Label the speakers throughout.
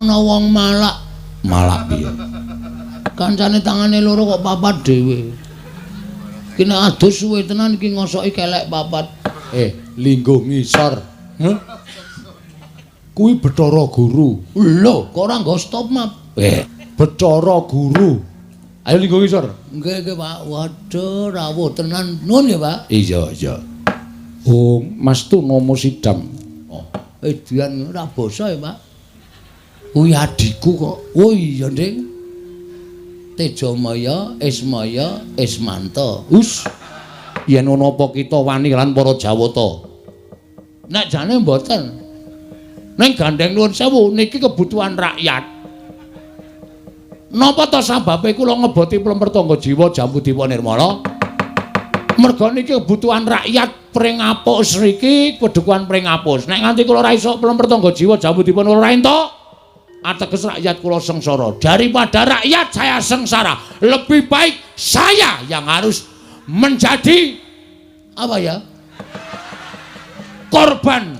Speaker 1: Ana wong malak.
Speaker 2: Malak piye?
Speaker 1: Kancane tangane loro kok papat dhewe. Ki nek adus suwe tenan iki ngosoki kelek papat.
Speaker 2: Lingguh ngisor. Heh. Kuwi Bathara Guru.
Speaker 1: Lho, kok ora nggo stop map?
Speaker 2: Bathara Guru. Ayo lingguh ngisor.
Speaker 1: Nggih, nggih, Pak. Waduh, rawuh tenan. Nuwun nggih, Pak.
Speaker 2: Iya, iya. Oh, Mas Tunomo Sidam.
Speaker 1: Oh, edian ora basa ya, Pak.
Speaker 2: Kuwi adhiku kok.
Speaker 1: Oh iya, Ding. Tejamaya, Ismaya, Ismanta.
Speaker 2: Us. Yen ana apa kita wani lan para Jawata.
Speaker 1: Nek jane mboten.
Speaker 2: Ning gandeng nuwun sewu niki kebutuhan rakyat. Napa ta sababe kula ngeboti plemer tangga jiwa Jambudipa Nirmala? Merga niki kebutuhan rakyat Pringapus niki kedukuhan Pringapus. Nek nganti kula ora iso plemer tangga jiwa Jambudipa ora entuk, ateges rakyat kula sengsara. Daripada rakyat saya sengsara, lebih baik saya yang harus menjadi
Speaker 1: apa ya?
Speaker 2: Korban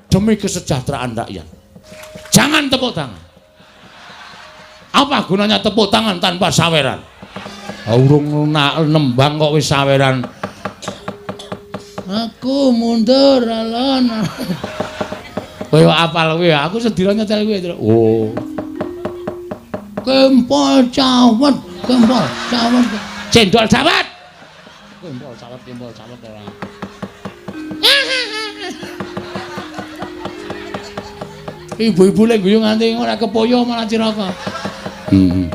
Speaker 2: demi kesejahteraan rakyat. Jangan tepuk tangan. Apa gunanya tepuk tangan tanpa saweran? Urung nembang kok wis saweran.
Speaker 1: Aku mundur alon.
Speaker 2: Kaya apal kowe, aku sedina nyetel kowe. Oh.
Speaker 1: Kempol cawet, kempol cawet.
Speaker 2: Cendol cawet. Kempol cawet, kempol cawet ora.
Speaker 1: Ibu-ibu lek guyu nganti ora kepoyo malah cilaka.
Speaker 2: Heeh.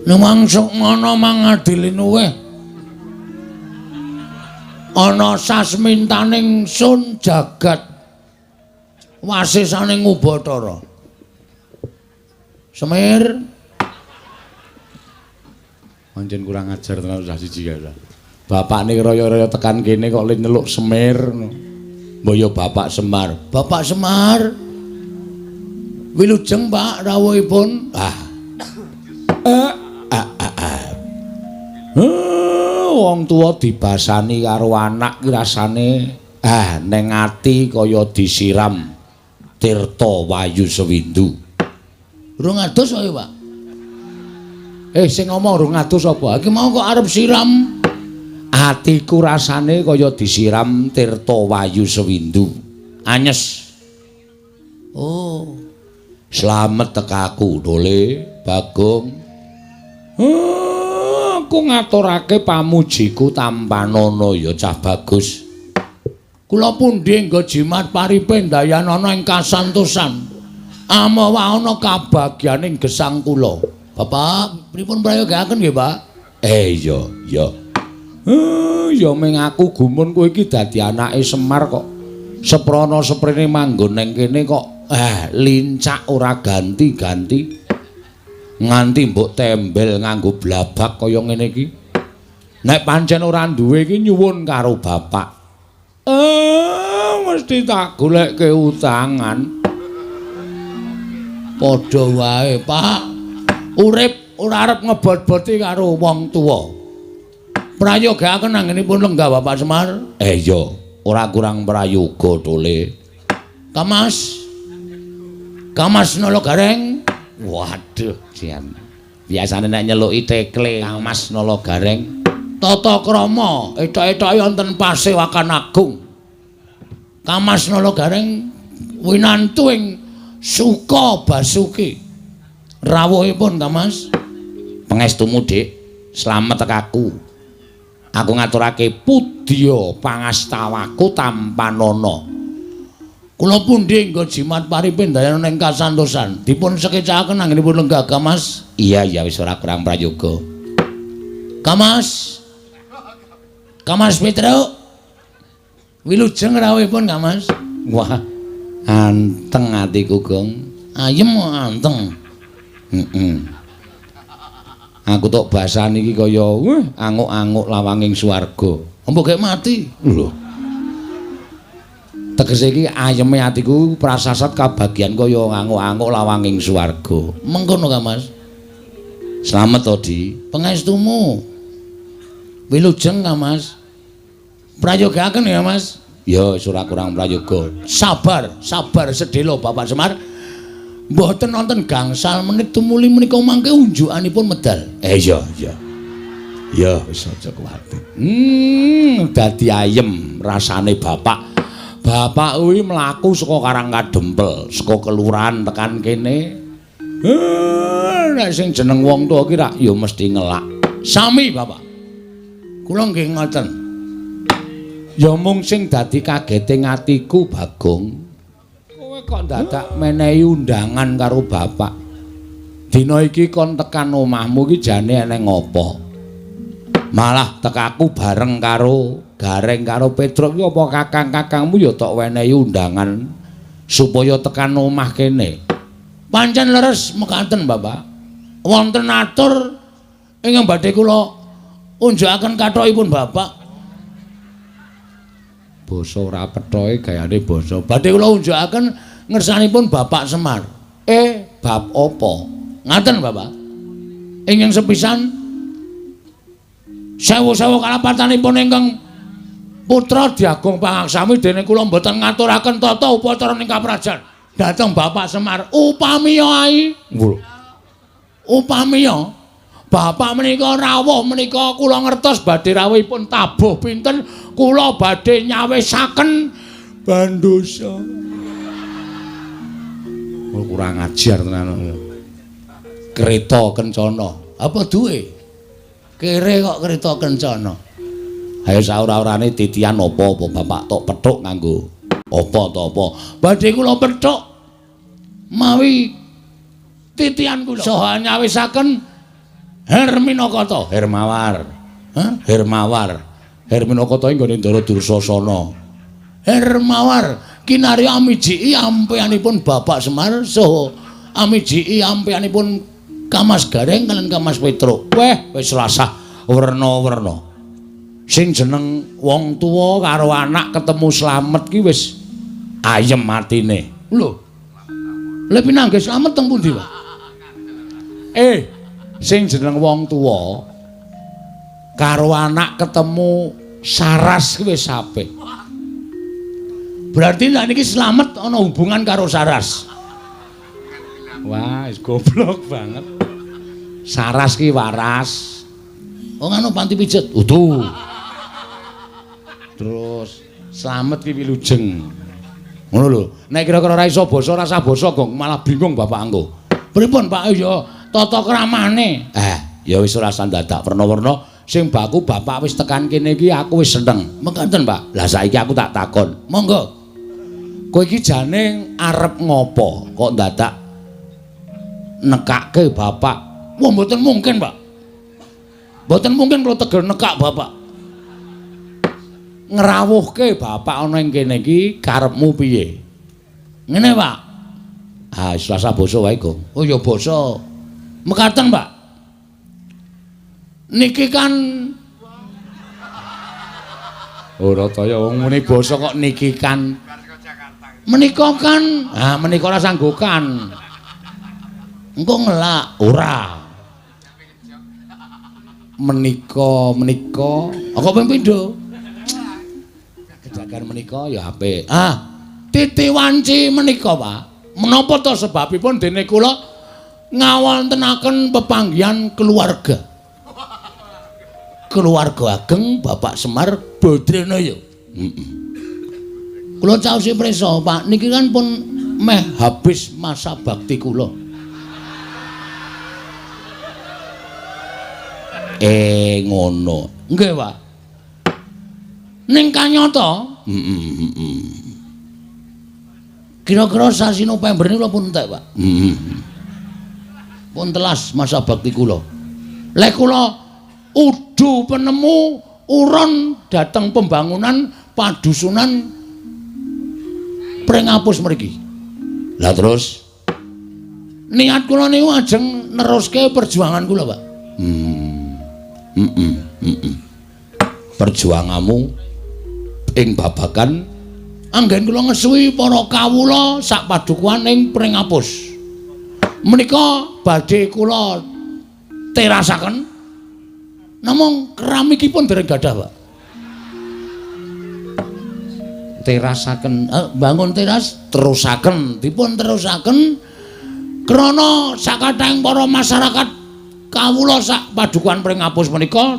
Speaker 1: Numangsuk ngono mangadili nuweh. Ana sasmintaning sun jagat wasisaning Ubathara. Semir
Speaker 2: pancen kurang ajar tenan cah siji kae. Bapakne raya-raya tekan kene kok le nyeluk Semir. Mbok ya Bapak Semar.
Speaker 1: Bapak Semar. Wilujeng Pak rawuhipun.
Speaker 2: Ah. Wong tuwa dibasani karo anak ki rasane neng ati kaya disiram tirta wayu sewindu.
Speaker 1: Rung adus ayo, Pak.
Speaker 2: Sing ngomong rung adus apa?
Speaker 1: Iki mau kok arep siram.
Speaker 2: Atiku rasane kaya disiram tirta wayu sewindu. Anyes.
Speaker 1: Oh.
Speaker 2: Slamet tekaku Dole Bagong. Aku ngaturake pamujiku tampanana ya cah bagus.
Speaker 1: Kula pundi nggo jimat paripe ndayanana ing kasantosan. Amawa ana kabagyaning gesang kula. Bapak, pripun prayogaken nggih, Pak?
Speaker 2: Iya, iya. Ya ming aku gumun kowe iki dadi anake Semar kok. Seprana seprene manggon ning kene kok lincak ora ganti-ganti. Nganti mbok tembel nganggo blabak kaya ngene iki. Nek pancen ora duwe iki nyuwun karo bapak. Mesti tak golekke utangan.
Speaker 1: Padha wae, Pak. Urip ora arep ngebot-boti karo wong tuwa. Prayogaaken anggenipun lenggah Bapak Semar.
Speaker 2: Iya, ora kurang prayoga Tole.
Speaker 1: Kamas. Kamas Nala Gareng.
Speaker 2: Waduh, jan. Biasane nek nyeluki tekle Kamas Nala Gareng.
Speaker 1: Tata krama etok-etoke wonten Pasewakan Agung. Kamas Nala Gareng winantu ing Suka Basuki. Rawuhipun Kamas.
Speaker 2: Pangestumu, Dik. Slamet tekaku. Aku ngaturake pudya pangastawaku tampanana.
Speaker 1: Kula pundi nggo jimat paripe ndayana ing kasantosan. Dipun sekecaken anggenipun lenggah Kamas.
Speaker 2: Iya, iya wis ora kurang prayoga.
Speaker 1: Kamas. Kamas Petruk. Wilujeng rawuhipun Kamas.
Speaker 2: Wah, anteng atiku, Gong.
Speaker 1: Ayem anteng.
Speaker 2: Heeh. Aku tok basani iki kaya anguk-anguk lawanging swarga.
Speaker 1: Mbok gek mati.
Speaker 2: Lho. Tegese iki ayeme atiku prasasat kabagian kaya anguk-anguk lawanging swarga.
Speaker 1: Mengkono Kamas.
Speaker 2: Slamet to, Di.
Speaker 1: Pangestumu. Wilujeng Kang Mas. Prayogaaken ya Mas. Ya wis ora kurang prayoga. Sabar, sabar sedhela Bapak Semar. Mboten wonten gangsal menit tumuli menika mangke unjukanipun medal. Iya, iya. Ya wis aja kuwatir. Dadi ayem rasane bapak. Bapak kuwi mlaku saka Karang Kadempel, saka kelurahan tekan kene. Nek sing jeneng wong tuwa ki rak ya mesti ngelak. Sami bapak. Kula nggih ngoten. Ya mung sing dadi kagete atiku Bagong. Kowe kok dadak menehi undangan karo bapak. Dina iki kon tekan omahmu ki jane eneng apa? Malah tekaku bareng karo Gareng karo Petruk ki apa kakang-kakangmu ya tok wenehi undangan supaya tekan omah kene. Pancen leres mekaten Bapak. Wonten atur ingkang badhe kula unjukaken kathokipun Bapak. Basa ora pethoke gayane basa. Badhe kula unjukaken ngersanipun Bapak Semar. Bab apa? Ngaten Bapak. Ingkang sepisan sewu-sewu kalapatanipun ingkang putra Diagung Pangaksami dene kula mboten ngaturaken tata upacara ing kaprajan. Dhateng Bapak Semar upamiya ai. Upamiya Bapak menika rawuh menika kula ngertos badhe rawuhipun tabuh pinten kula badhe nyawisaken bandosa. Oh, kurang ajar tenan. Kereta kencana. Apa duwe? Kere kok kereta kencana. Ayo saura-urane titian apa-apa Bapak tok pethuk nganggo apa to apa. Badhe kula pethuk mawi titian kula saha nyawisaken Herminakata, Hermawar. Hah? Hermawar. Herminakata nggone Ndara Dursasana. Hermawar kinarya amijiki ampeanipun Bapak Semar saha amijiki ampeanipun Kamas Gareng kalian Kamas Petruk. Weh, wis rasah werna-werna. Sing jeneng wong tuwa karo anak ketemu slamet ki wis ayem atine. Lho. Lha pinanggih slamet teng pundi, Pak? Sing jeneng wong tuwa karo anak ketemu saras ki wis apik. Berarti nek niki slamet ana hubungan karo saras. Wah, wis goblok banget. Saras ki waras. Oh ngono panti pijet. Utuh. Terus slamet ki wilujeng. Ngono lho. Nek kira-kira ora iso basa ora usah basa, Gong, malah bingung bapak engko. Pripun, Pak? Ya tata kramane. Ya wis ora usah dadak werna-werna. Sing baku bapak wis tekan kene iki aku wis seneng. Mekaten, Pak. Lah saiki aku tak takon. Monggo. Kowe iki jane arep ngopo kok dadak nekake bapak? Wah, mboten mungkin, Pak. Mboten mungkin kula tegel nekak bapak. Ngrawuhke bapak ana ing kene iki karepmu piye? Ngene, Pak. Ah, wis rasa basa wae, Gong. Oh ya basa. Mekaten, Pak. Niki kan ora kaya wong muni basa kok niki kan. Menika kan, ah menika ora sanggukan. Engko ngelak ora. Menika menika, kok ping pindho? Kejagan menika ya apik. Ah, titi wanci menika, Pak. Menapa to sebabipun dene kula ngawontenaken pepanggihan keluarga. Keluarga ageng Bapak Semar Badranaya. Heeh. Kula caosi prisa, Pak, niki kan pun meh habis masa bakti kula. Ngono. Nggih, Pak. Ning kanyata, heeh. Kira-kira sasi November niku kula pun entek, Pak. Heeh. Pun telas masa bakti kula. Lek kula udu penemu uron dhateng pembangunan padusunan Pringapus mriki. Lah terus niat kula niku ajeng neruske perjuangan kula, Pak. Perjuanganmu ing babagan anggen kula ngesuwi para kawula sak padukuhan ing Pringapus. Menika badhe kula terasaken Namung keramikipun dereng gadah, Pak. Terasaken bangun teras terusaken, dipun terusaken krana sakathahing para masyarakat kawula sak padukuhan Pringapus menika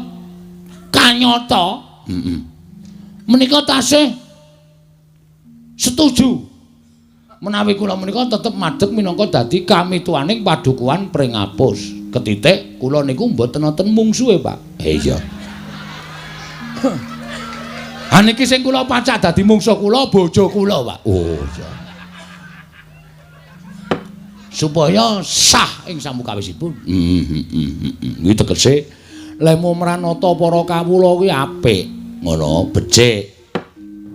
Speaker 1: kanyata menika tasih setuju menawi kula menika tetep madeg minangka dadi kamituwaning padukuhan Pringapus. Ketitik kula niku mboten wonten mungsuhe, Pak. Iya. Ha niki sing kula pacak dadi mungsuh kula bojo kula, Pak. Oh, iya. Supaya sah ing samukawisipun. Kuwi tegese lemu mranata para kawula kuwi apik, ngono, becik.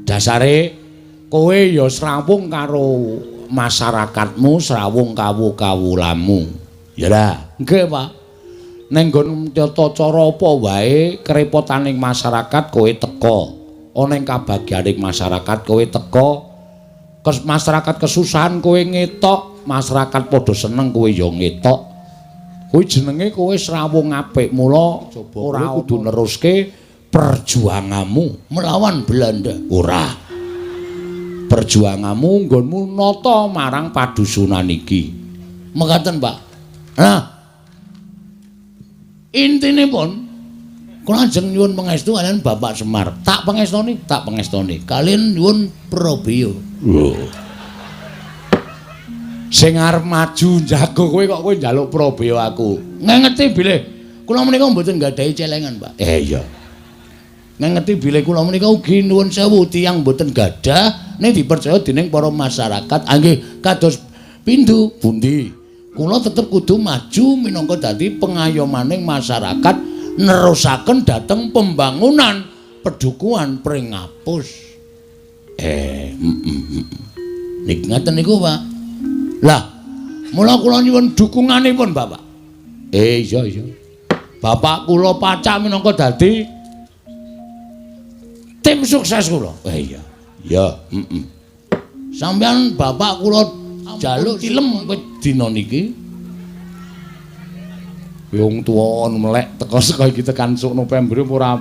Speaker 1: Dasare kowe ya srawung karo masyarakatmu, srawung kawu-kawulamu. Ya lah, nggih, Pak. Ning nggon tata cara apa wae kerepotaning masyarakat kowe teka. Ana ing kabagyaning masyarakat kowe teka. Masyarakat kesusahan kowe ngetok, masyarakat padha seneng kowe ya ngetok. Kuwi jenenge kowe srawung apik, mula ora kudu neruske perjuanganmu melawan Belanda. Ora. Perjuanganmu nggonmu nata marang padusunan iki. Mekaten, Pak. Nah, intinipun kula ajeng nyuwun pangestu kaliyan Bapak Semar. Tak pangestoni, tak pangestoni. Kaliyan nyuwun prabeya. Lho. Sing arep maju njago kowe kok kowe njaluk prabeya aku. Ngengeti bilih kula menika mboten nggadahi celengan, Pak. Iya. Ngengeti bilih kula menika ugi nuwun sewu tiyang mboten gadah ning dipercaya dening para masyarakat. Nggih, kados pindho pundi? Kula tetep kudu maju minangka dadi pengayomaning masyarakat nerusaken dhateng pembangunan pedukuhan Pringapus. Niki ngaten niku, Pak. Lah, mula kula nyuwun dukunganipun, Bapak. Iya iya. Bapak kula pacak minangka dadi tim sukses kula. Iya. Ya, Sampeyan bapak kula jaluk tilem dina niki. Wong tuwa melek teko saka iki tekan sok November ora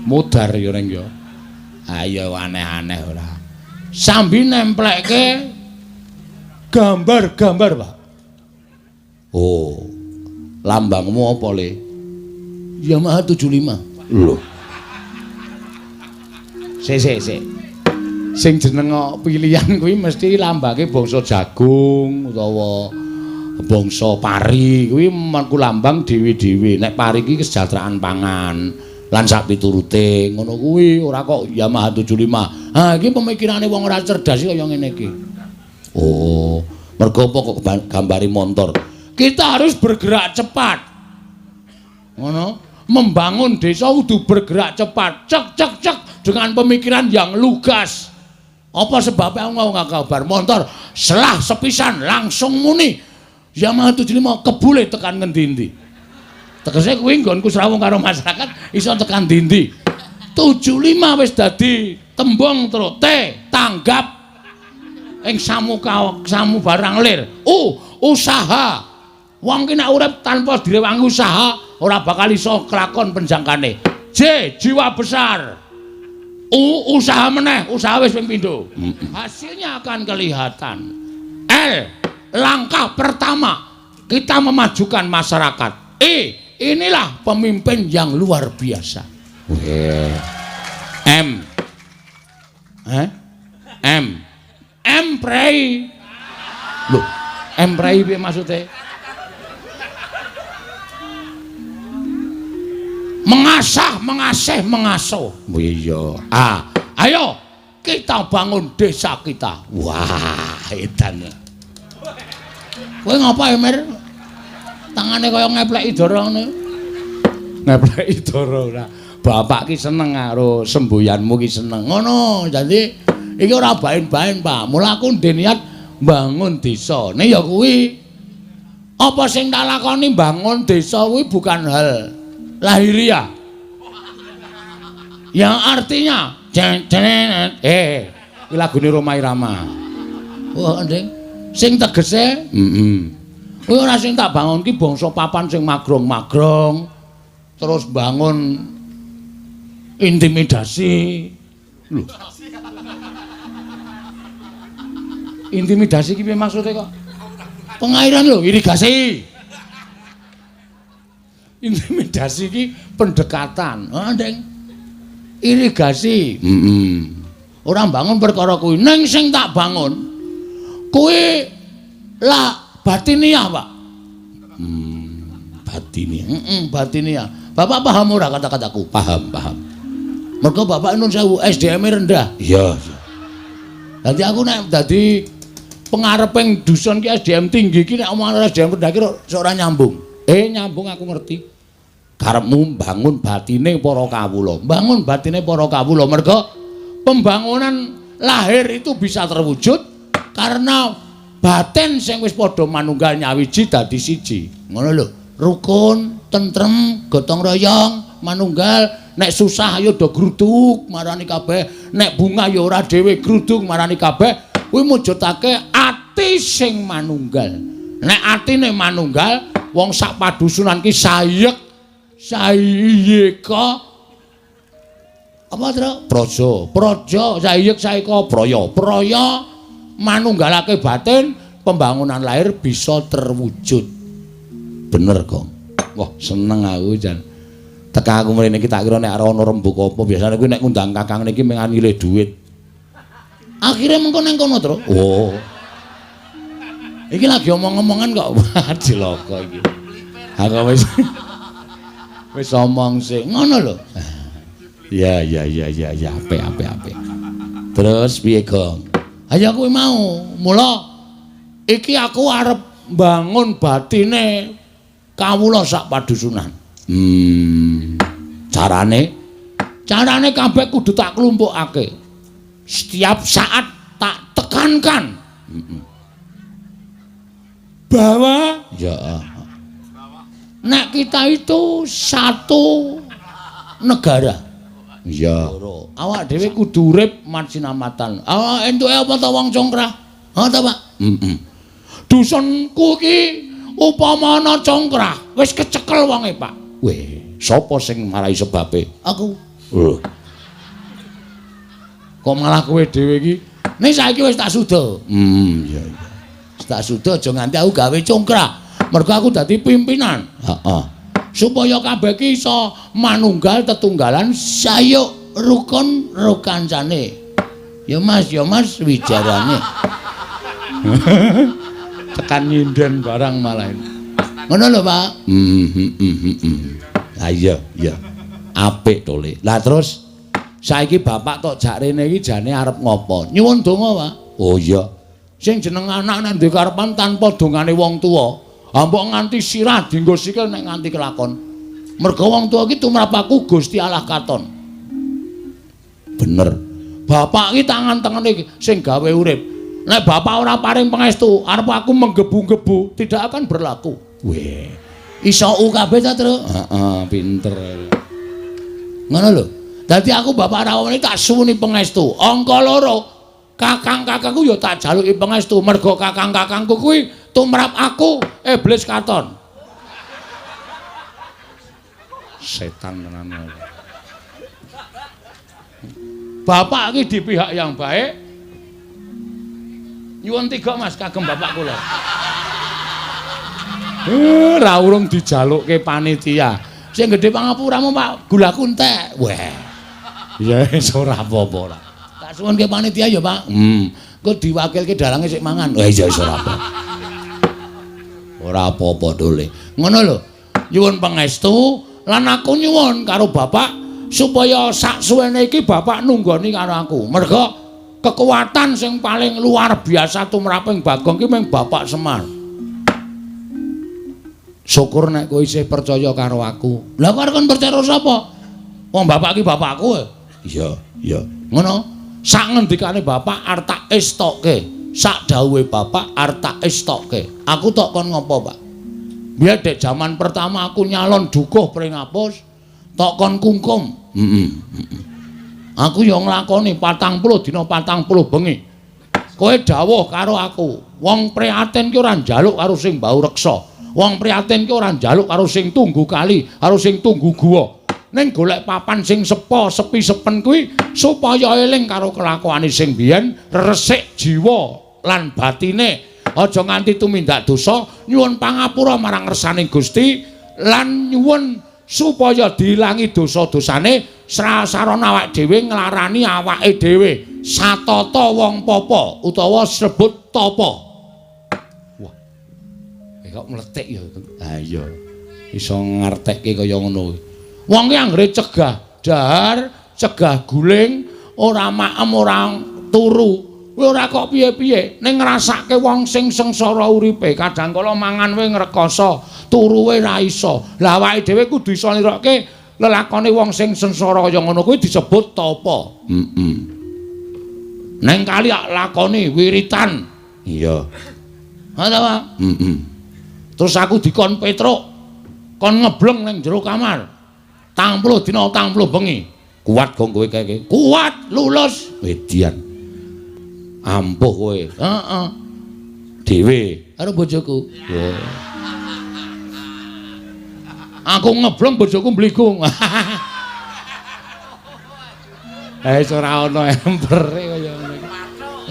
Speaker 1: modar ya ning ya. Ayo aneh-aneh ora. Sambi nemplekke gambar-gambar, Pak. Oh. Lambangmu apa, Le? Yamaha 75. Lho. Sik sik sik. Sing jeneng pilihan kuwi mesti lambange bangsa jagung utawa bangsa pari kuwi mengku lambang dhewe-dhewe. Nek pari iki kesejahteraan pangan lan sak piturute ngono kuwi ora kok Yamaha 75. Ha iki pemikirane wong ora cerdas kaya ngene iki. Oh, mergo apa kok gambari montor? Kita harus bergerak cepat. Ngono, membangun desa kudu bergerak cepat. Cek cek cek dengan pemikiran yang lugas. Apa sebabnya aku nggawa kabar motor selah sepisan langsung muni Yamaha 75 kebule tekan ngendi-endi. Tegese kuwi nggonku srawung karo masyarakat iso tekan ndi-ndi. 75 wis dadi tembung terus T tanggap ing samuka samu barang lir. U usaha. Wong ki nek urip tanpa direwangi usaha ora bakal iso kelakon penjangkane. J jiwa besar. U usaha meneh, usaha wis ping pindho. Hasilnya akan kelihatan. L langkah pertama kita memajukan masyarakat. E inilah pemimpin yang luar biasa. M M M prei. Loh, M prei piye maksudnya? Mengasah, mengasih, mengasuh. Iya. Ah, ayo kita bangun desa kita. Wah, edan. Kowe ngapa, Mir? Tangane kaya ngepleki dara ngene. Ngepleki dara ora. Bapak ki seneng karo semboyanmu ki seneng. Ngono, dadi iki ora baen-baen, Pak. Mula aku ndek niat bangun desa. Nek ya kuwi apa sing tak lakoni bangun desa kuwi bukan hal lahiriah. Yang artinya iki lagune Rhoma Irama. Wah, Nding. Sing tegese, heeh. Kuwi ora sing tak bangun ki bangsa papan sing magrong-magrong. Terus bangun intimidasi. Lho. Intimidasi ki piye maksude kok? Pengairan lho, irigasi. Intimidasi ki pendekatan. Heeh, Deng. Irigasi. Heeh. Ora bangun perkara kuwi. Ning sing tak bangun kuwi lah batiniah, Pak. Batiniah. Heeh, batiniah. Bapak paham ora kata-kataku? Paham, paham. Mergo bapak nun sewu SDM-e rendah. Iya, iya. Dadi aku nek dadi pengareping dusun ki SDM tinggi ki nek omongan SDM rendah ki ora nyambung. Nyambung aku ngerti. Karepmu bangun batine para kawula. Bangun batine para kawula mergo pembangunan lahir itu bisa terwujud karena batin sing wis padha manunggal nyawiji dadi siji. Ngono lho. Rukun, tentrem, gotong royong, manunggal. Nek susah ayo do gruduk marani kabeh, nek bunga ya ora dhewe gruduk marani kabeh. Kuwi mujudake ati sing manunggal. Nek atine manunggal, wong sak padusunan ki sayek sayeka apa Tru? Praja, praja sayek saeka praya. Praya manunggalake batin, pembangunan lahir bisa terwujud. Bener, Gong. Wah, seneng aku jan. Teka aku mrene iki tak kira nek ana rembug apa, biasane kuwi nek ngundang kakang niki mung nyilih dhuwit. Akhire mengko nang kono, Tru. Oh. Iki lagi omong-omongan kok. Wah, cilaka iki. Aku wis wis omong sik. Ngono lho. Ya ya ya ya ya, apik apik apik. Terus piye, Gong? Ayo kuwi mau. Mula iki aku arep mbangun batine kawula sak padusunan. Carane? Carane kabeh kudu tak klumpukake. Setiap saat tak tekankan. Bahwa ya nek kita itu satu negara. Iya. Awak dhewe kudu urip marsinamatan. Awak entuke apa ta wong congkrah? Ha ta, Pak? Heeh. Dusunku iki upama ana congkrah, wis kecekel wonge, Pak. Weh, sapa sing marai sebabe? Aku. Lho. Kok malah kowe dhewe iki? Ning saiki wis tak suda. Iya iya. Wis tak suda aja nganti aku gawe congkrah. Mergo aku dadi pimpinan. Heeh. Supaya kabeh iki iso manunggal tetunggalan sayuk rukun rukancane. Ya Mas, ya Mas wijarane. Tekan nyinden barang malah. Ngono lho, Pak. Ha iya, iya. Apik to, Le. Lah terus saiki bapak tok jak rene iki jane arep ngopo? Nyuwun donga, Pak. Oh iya. Sing jeneng anak nek duwe karepan tanpa dongane wong tuwa, mbok nganti sirah dienggo sikil nek nganti kelakon. Mergo wong tuwa iki tumrap aku Gusti Allah katon. Bener. Bapak iki tangan-tangane sing gawe urip. Nek bapak ora paring pangestu, arep aku menggebu-gebu tidak akan berlaku. Weh. Iso u kabeh ta, Tru? Heeh, pinter. Ngono lho. Dadi aku bapak rawone tak suwuni pangestu. Angka loro, kakang-kakangku ya tak jaluki pangestu. Mergo kakang-kakangku kuwi tumrap aku iblis katon. Setan tenan. Bapak iki di pihak yang baik. Nyuwun tiga Mas kagem bapak kula. Ra urung dijalukke panitia. Sing gedhe pangapuramu Pak, gulaku entek. Weh. Ya wis ora apa-apa ora. Tak suwunke panitia ya, Pak. Engko diwakilke dalange sik mangan. Wah iya wis ora apa. Ora apa-apa dole. Ngono lho. Nyuwun pangestu lan aku nyuwun karo bapak supaya sak suwene iki bapak nunggoni karo aku. Mergo kekuatan sing paling luar biasa tumraping Bagong ki mung Bapak Semar. Syukur nek kowe isih percaya karo aku. Lah kok arep kon percaya karo sapa? Wong bapak ki bapakku. Iya, iya. Ngono. Sak ngendikane bapak arep tak estokke. Sak dawuhe bapak arep tak estokke. Aku tok kon ngopo, Pak? Biyen dek jaman pertama aku nyalon dukuh Pringapus, tok kon kungkum. Heeh. Aku ya nglakoni 40 dina 40 bengi. Kowe dawuh karo aku, wong prihatin ki ora njaluk karo sing mbau reksa.
Speaker 2: Wong prihatin ki ora njaluk karo sing tunggu kali, karo sing tunggu guwa. Ning golek papan sing sepo, sepi sepen kuwi supaya eling karo kelakuane sing biyen, resik jiwa lan batine. Aja nganti tumindak dosa, nyuwun pangapura marang ngersaning Gusti lan nyuwun supaya diilangi dosa-dosane sarana awake dhewe nglarani awake dhewe. Satata wong papa utawa sebut tapa. Wah. Kok mletik ya. Ha iya. Iso ngertekke kaya ngono kuwi. Wong ki anggere cegah dahar, cegah guling, ora maem, ora turu. Kuwi ora kok piye-piye, ning ngrasake wong sing sengsara uripe, kadang kala mangan wae ngrekoso, turu wae ra iso. Lah awake dhewe kudu iso nirokke lelakone wong sing sengsara kaya ngono kuwi disebut tapa. Heeh. Neng kali lakoni wiritan. Iya. Ha ta, Pak? Heeh. Terus aku dikon Petruk kon ngebleng ning jero kamar. 40 dina 40 bengi. Kuat gong kowe kae. Kuat, lulus. Median. Ampuh kowe. Heeh. Dhewe karo bojoku. Wah. Aku ngebleng bojoku mbligung. Eh ora ana empere kaya ngene iki.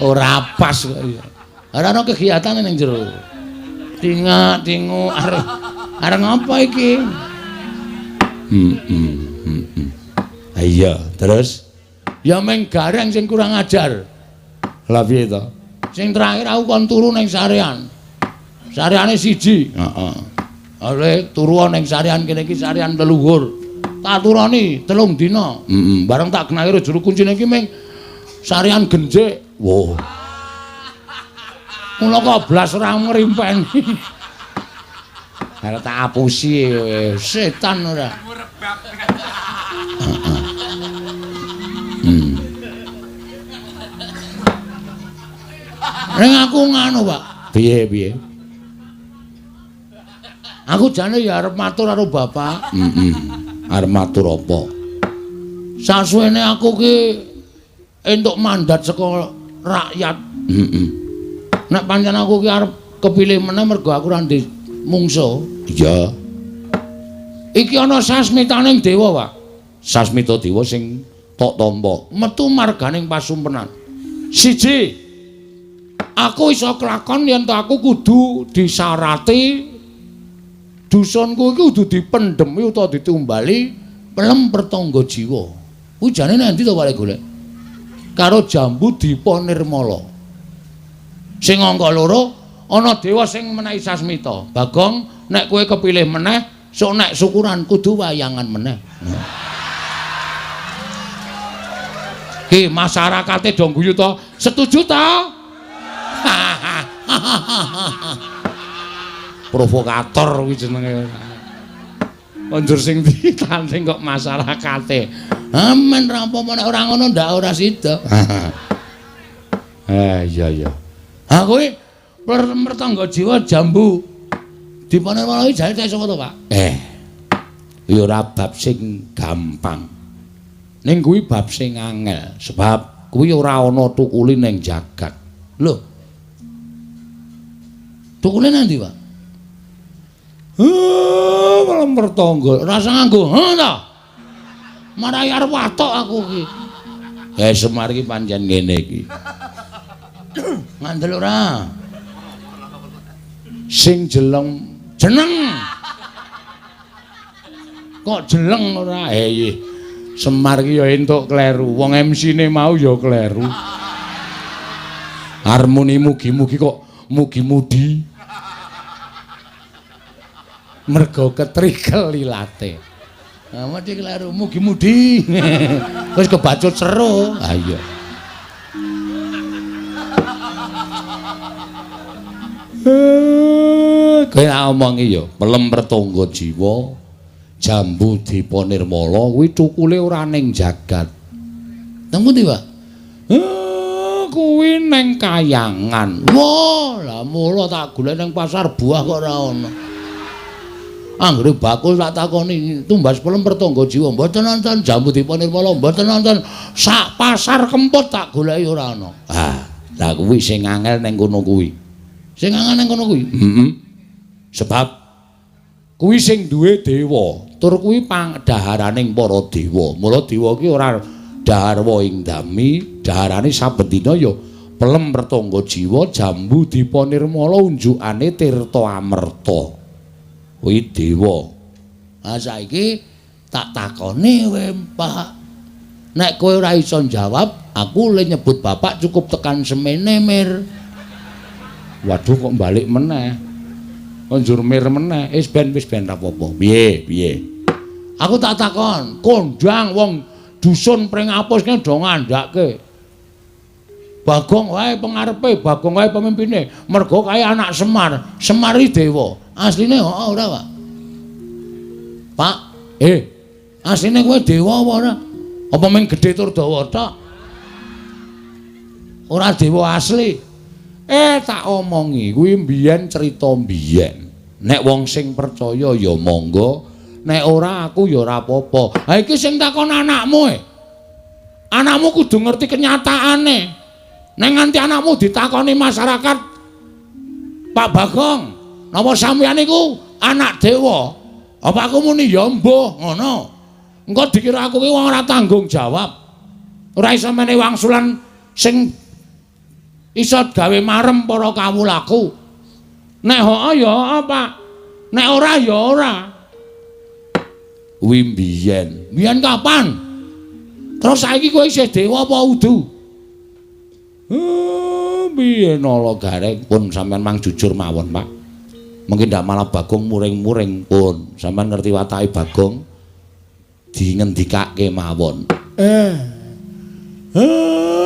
Speaker 2: Ora pas kok iya. Ora ana kegiatan ning jero. Tingak-tingu arep arep ngapa iki? Ha iya, terus ya meng gareng sing kurang ajar. Lah piye to? Sing terakhir aku kon turu ning sarean. Sareane siji. Heeh. Ale turu ning sarean kene iki sarean leluhur. Tak turoni 3 dina. Heeh. Bareng tak genah karo juru kuncine iki ming sarean genjik. Wah. Mula kok blas ora ngrimpeni. Arep tak apusi setan ora. Ning aku nganu, Pak. Piye-piye? Aku jane ya arep matur karo bapak. Heeh. Arep matur apa? Sasuwene aku ki entuk mandat saka rakyat. Heeh. Nek pancen aku ki arep kepilih meneh mergo aku ora ndek mungsuh. Iya. Iki ana sasmitaning dewa, Pak. Sasmita dewa sing tok tampa metu marganing pasumpenan. Siji, aku iso kelakon yen to aku kudu disarati dusunku iki kudu dipendhemi utawa ditumbali pelem pertangga jiwa. Kuwi jane nang endi to Pak golek? Karo jambu Dipa Nirmala. Sing angka loro ana dewa sing menehi sasmita. Bagong, nek kowe kepilih meneh, sok nek syukuran kudu wayangan meneh. Ki masyarakate do guyu to? Setuju to? Provokator kuwi jenenge. Konjur sing ditanding kok masyarakate. Amen ra apa-apa nek ora ngono ndak ora sida. Iya iya. Ha kuwi mertangga jiwa jambu Dipa Nirmala iki jane sapa to, Pak? Ya ora bab sing gampang. Ning kuwi bab sing angel, sebab kuwi ora ana tukuli ning jagat. Lho. Tukule nang ndi, Pak? Malah mertangga. Rasa nganggo, ha ta? Marai arep watok aku iki. Semar iki pancen ngene iki. Ngandel ora? Sing jeleng jeneng. Kok jeleng ora? Iya. Semar iki ya entuk kleru. Wong MC-ne mau ya kleru. Harmoni mugi-mugi kok mugi-mudi. Mergo ketrikel ilate. Nah, mesti kleru mugi-mudi. Wis kebacut seru. Ha iya. Kaya omongi ya, pelem pertangga jiwa jambu Dipa Nirmala kuwi cukule ora ning jagat. Nang pundi, Pak? Kuwi ning kayangan. Wah, lah mula tak golek ning pasar buah kok ora ana. Anggere bakul tak takoni tumbas pelem pertangga jiwa mboten nonton jambu Dipa Nirmala mboten nonton sak pasar Kempot tak goleki ora ana. Ah, lah kuwi sing angel ning kono kuwi. Sing angel ning kono kuwi. Heeh. Sebab Kuwi sing duwe dewa, tur kuwi pangdaharaning para dewa. Mula dewa ki ora dhahar ing dami, daharane saben dina ya pelem pertangga jiwa jambu dipa nirmala unjukane tirta amerta. Kuwi dewa.
Speaker 1: Ha saiki tak takoni kowe, Pak. Nek kowe ora iso njawab, aku le nyebut bapak cukup tekan semene, Mir.
Speaker 2: Waduh kok balik meneh. Njur mir meneh. Wis ben ra apa-apa. Piye, piye?
Speaker 1: Aku tak takon, kondang wong dusun Pringapus ki do ngandhake. Bagong wae pengarepe, Bagong wae pemimpine. Mergo kae anak Semar, Semar iki dewa. Asline heeh ora, Pak? Pak, asline kowe dewa apa ora? Apa mung gedhe tur dawa tok? Ora dewa asli.
Speaker 2: Tak omongi kuwi mbiyen crita mbiyen. Nek wong sing percaya ya monggo, nek ora aku ya ora apa-apa. Ha iki sing takon anakmu e.
Speaker 1: Anakmu kudu ngerti kenyataane. Nek nganti anakmu ditakoni masyarakat, Pak Bagong, napa sampeyan niku anak dewa? Apa aku muni ya mbuh ngono. Engko dikira aku ki wong ora tanggung jawab. Ora iso menehi wangsulan sing iso gawe marem para kawulaku. Nek heeh ya heeh, Pak. Nek ora ya ora.
Speaker 2: Kuwi mbiyen.
Speaker 1: Mbiyen kapan? Terus saiki kowe isih dewa apa udu?
Speaker 2: Piye nala gareng pun sampean mang jujur mawon, Pak. Mungkin ndak malah Bagong muring-muring pun. Sampean ngerti watake Bagong dingendikake mawon.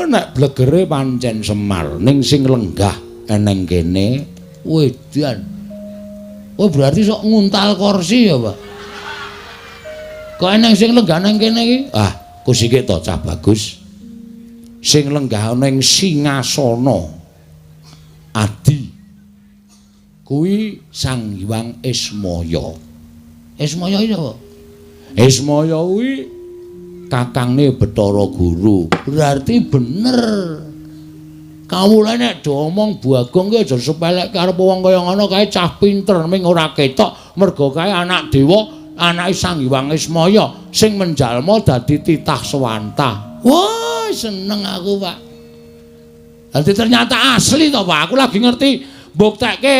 Speaker 2: Nek blegere pancen Semar ning sing lenggah eneng kene
Speaker 1: wedan. Oh berarti sok nguntal kursi ya, Pak. Kok eneng sing lenggah nang kene iki?
Speaker 2: Ah, kusike to cah bagus. Sing lenggah ning singasana adi kuwi Sang Hyang Ismaya.
Speaker 1: Ismaya iki sapa?
Speaker 2: Ismaya kuwi kakangne Bathara Guru.
Speaker 1: Berarti bener. Kawula nek do omong Bagong ki aja sepelekke arep wong kaya ngono kae cah pinter ming ora ketok mergo kae anak dewa, anake Sang Hyang Ismaya sing menjalma dadi titah sewantah. Wah, seneng aku, Pak. Dadi ternyata asli to, Pak. Aku lagi ngerti mbuktekke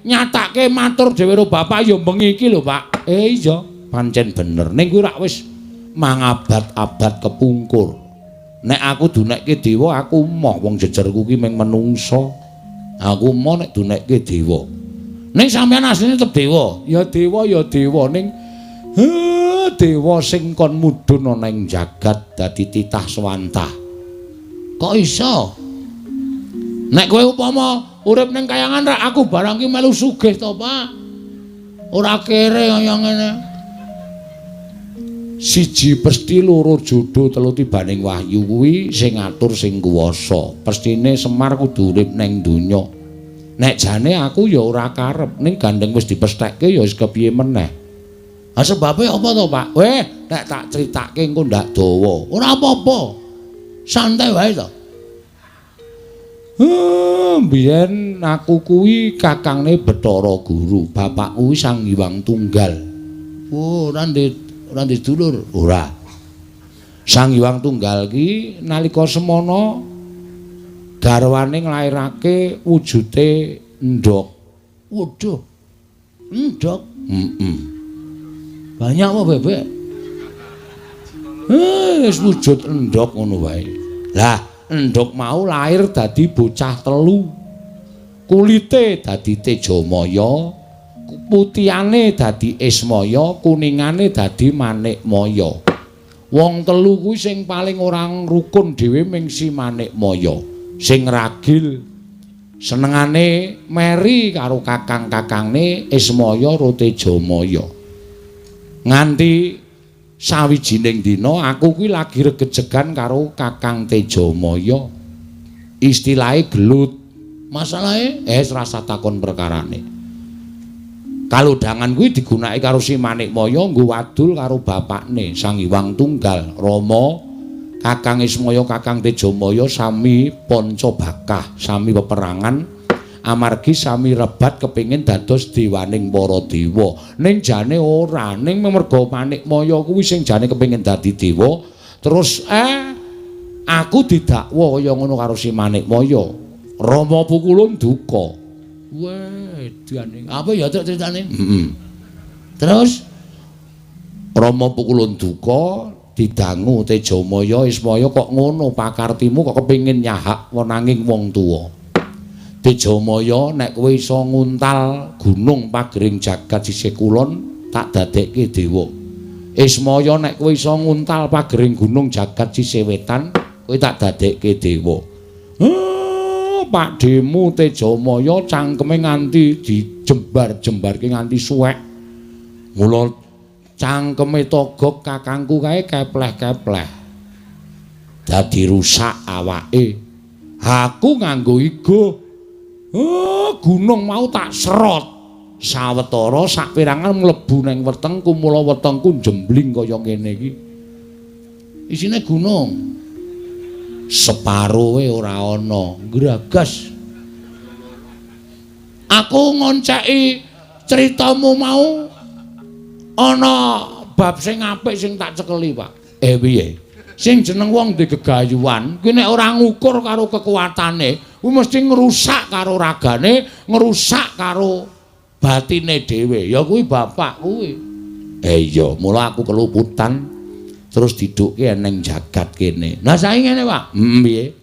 Speaker 1: nyatake matur dhewe karo bapak ya bengi iki lho, Pak.
Speaker 2: Iya, pancen bener. Ning kuwi rak wis mangabad-abad kepungkur. Nek aku dunekke dewa, aku moh wong jejerku ki mung menungsa. Aku moh nek dunekke dewa.
Speaker 1: Ning sampeyan asline tetep dewa.
Speaker 2: Ya dewa ya dewa ning dewa sing kon mudhun ana ing jagat dadi titah swantah.
Speaker 1: Kok iso? Nek kowe upama urip ning kayangan rak aku barang ki melu sugih to, Pak. Ora kere kaya ngene.
Speaker 2: Siji pesti loro jodo telu tibaning wahyu kuwi sing ngatur sing kuwasa. Pestine Semar kudu urip ning donya. Nek jane aku ya ora karep, ning gandeng wis dipesthekke ya wis kepiye meneh.
Speaker 1: Ha sebabe apa to, Pak?
Speaker 2: Weh, nek tak critake engko ndak dawa.
Speaker 1: Ora apa-apa. Santai wae to.
Speaker 2: Mbiyen aku kuwi kakangne Bathara Guru, bapakku kuwi Sang Hyang Tunggal.
Speaker 1: Oh, ora ndek dulur.
Speaker 2: Ora. Sang Hyang Tunggal ki nalika semana garwane nglairake wujute endhog.
Speaker 1: Waduh. Endhog?
Speaker 2: Heeh.
Speaker 1: Banyak apa bebek?
Speaker 2: Wis wujud endhog ngono wae. Lah, endhog mau lahir dadi bocah telu. Kulite dadi Tejamaya, putihane dadi Ismaya, kuningane dadi Manikmaya. Wong telu kuwi sing paling ora rukun dhewe ming si Manikmaya. Sing ragil senengane meri karo kakang-kakangne Ismaya ro Tejamaya. Nganti sawijining dina aku kuwi lagi regejegan karo Kakang Tejamaya. Istilahe gelut.
Speaker 1: Masalahe
Speaker 2: rasa takon perkarane. Kalodhangan kuwi digunakake karo si Manikmaya nggo wadul karo bapakne Sang Hyang Tunggal Rama. Kakang Ismaya, Kakang Tejamaya sami panca bakah, sami peperangan. Amargi sami rebat kepengin dados dewaning para dewa. Ning jane ora, ning merga Manikmaya kuwi sing jane kepengin dadi dewa, terus aku didakwa kaya ngono karo si Manikmaya. Rama Pukulun duka.
Speaker 1: Weh, edane. Apa ya truk critane?
Speaker 2: Heeh.
Speaker 1: Terus
Speaker 2: Rama Pukulun duka didangu Tejamaya Ismaya kok ngono pakartimu kok kepengin nyahak wenanging wong tuwa. Tejamaya nek kowe iso nguntal gunung pagering jagat sisih kulon tak dadekke dewa. Ismaya nek kowe iso nguntal pagering gunung jagat sisih wetan kowe tak dadekke dewa. Pakdhemu Tejamaya cangkeme nganti dijembar-jembarke nganti suwek. Mula cangkeme Togog kakangku kae kepleh-kepleh. Dadi rusak awake. Aku nganggo igo. Gunung mau tak serot. Sawetara saperangan mlebu nang wetengku, mula wetengku jembling kaya ngene iki.
Speaker 1: Isine gunung.
Speaker 2: Separoe ora ana,
Speaker 1: gragas. Aku ngonceki critamu mau ana bab sing apik sing tak cekeli, Pak.
Speaker 2: Piye?
Speaker 1: Sing jeneng wong di gegayuhan kuwi nek ora ngukur karo kekuatane, kuwi mesti ngrusak karo ragane, ngrusak karo batine dhewe. Ya kuwi bapak kuwi.
Speaker 2: Iya, mula aku keluputan terus didukke neng jagat kene.
Speaker 1: Lah saiki ngene, Pak.
Speaker 2: Piye?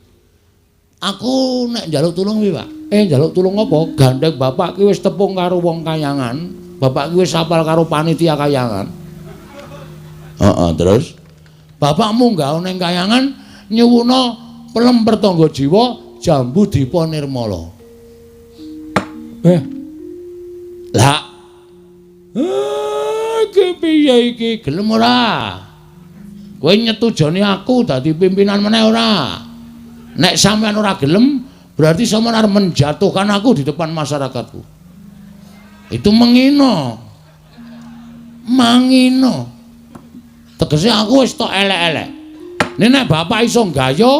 Speaker 1: Aku nek njaluk tulung piye, Pak?
Speaker 2: Njaluk tulung apa?
Speaker 1: Gandeng bapak ki wis tepung karo wong kayangan. Bapak ki wis apal karo panitia kayangan.
Speaker 2: Heeh, terus
Speaker 1: bapak munggah ning kayangan nyuwuna pelem pertangga jiwa Jambu Dipa Nirmala. Lah. Iki piye iki? Gelem ora? Kowe nyetujoni aku dadi pimpinan meneh ora? Nek sampean ora gelem, berarti sampean arep menjatuhkan aku di depan masyarakatku. Itu mengino. Mangino. Tegese aku wis tok elek-elek. Nek bapak iso nggayuh,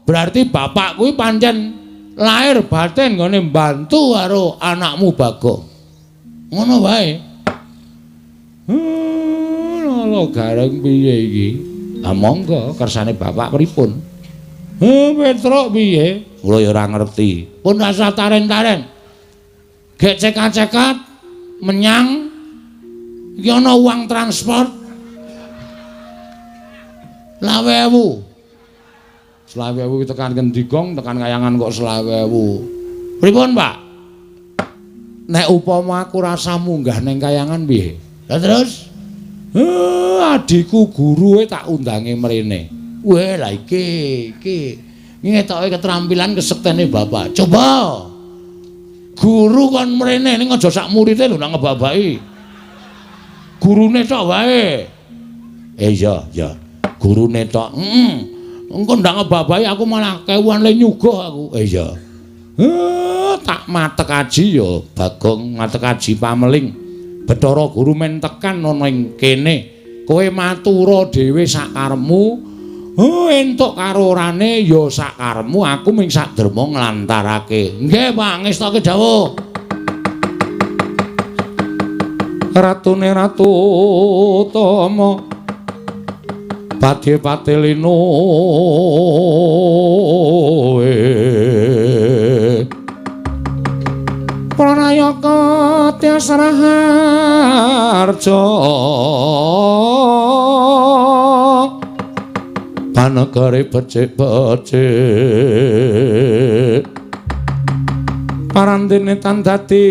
Speaker 1: berarti bapak kuwi pancen lahir batin nggone mbantu karo anakmu Bagong. Ngono wae.
Speaker 2: Lho gareng piye iki? Ah monggo kersane bapak pripun?
Speaker 1: Petruk piye?
Speaker 2: Kula ya ora ngerti.
Speaker 1: Pun rasa taren-taren. Gek cekat-cekat menyang iki ana uang transport 25.000.
Speaker 2: 25.000 tekan ngendi gong, tekan kayangan kok 25.000.
Speaker 1: Pripun, Pak?
Speaker 2: Nek upama aku rasa munggah ning kayangan piye?
Speaker 1: Lah terus
Speaker 2: adikku guruwe tak undange mrene.
Speaker 1: Weh, lah iki iki ngetoke keterampilan kesektene bapak. Coba guru kon mrene ning aja sak murite lho nang ngebabaki. Gurune tok wae.
Speaker 2: Iya, iya. Gurune tok.
Speaker 1: Heeh. Engko ndak ngebabaki aku malah kewuan le nyuguh aku.
Speaker 2: Iya. Tak matek aji ya Bagong, matek aji pameling. Bathara guru men tekan ana ing kene. Kowe matura dhewe sakaremu. Entuk karo orane ya sakaremu, aku ming saderma nglantarake.
Speaker 1: Nggih, Pak, ngestoke dawuh.
Speaker 2: Ratune Ratu Tama badhe patelino Pranayaka Tyas Raharja panegare becik-becik parandene tan dadi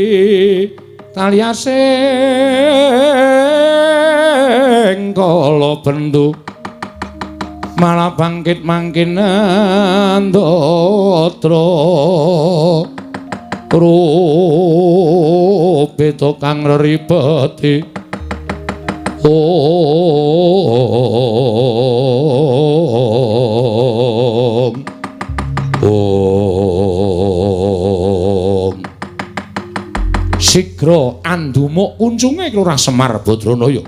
Speaker 2: taliasing kala bendu malah bangkit mangkin ndatra rupe kang reribeti. Om Om Sigra andumuk kuncunge Lurah Semar Badranaya.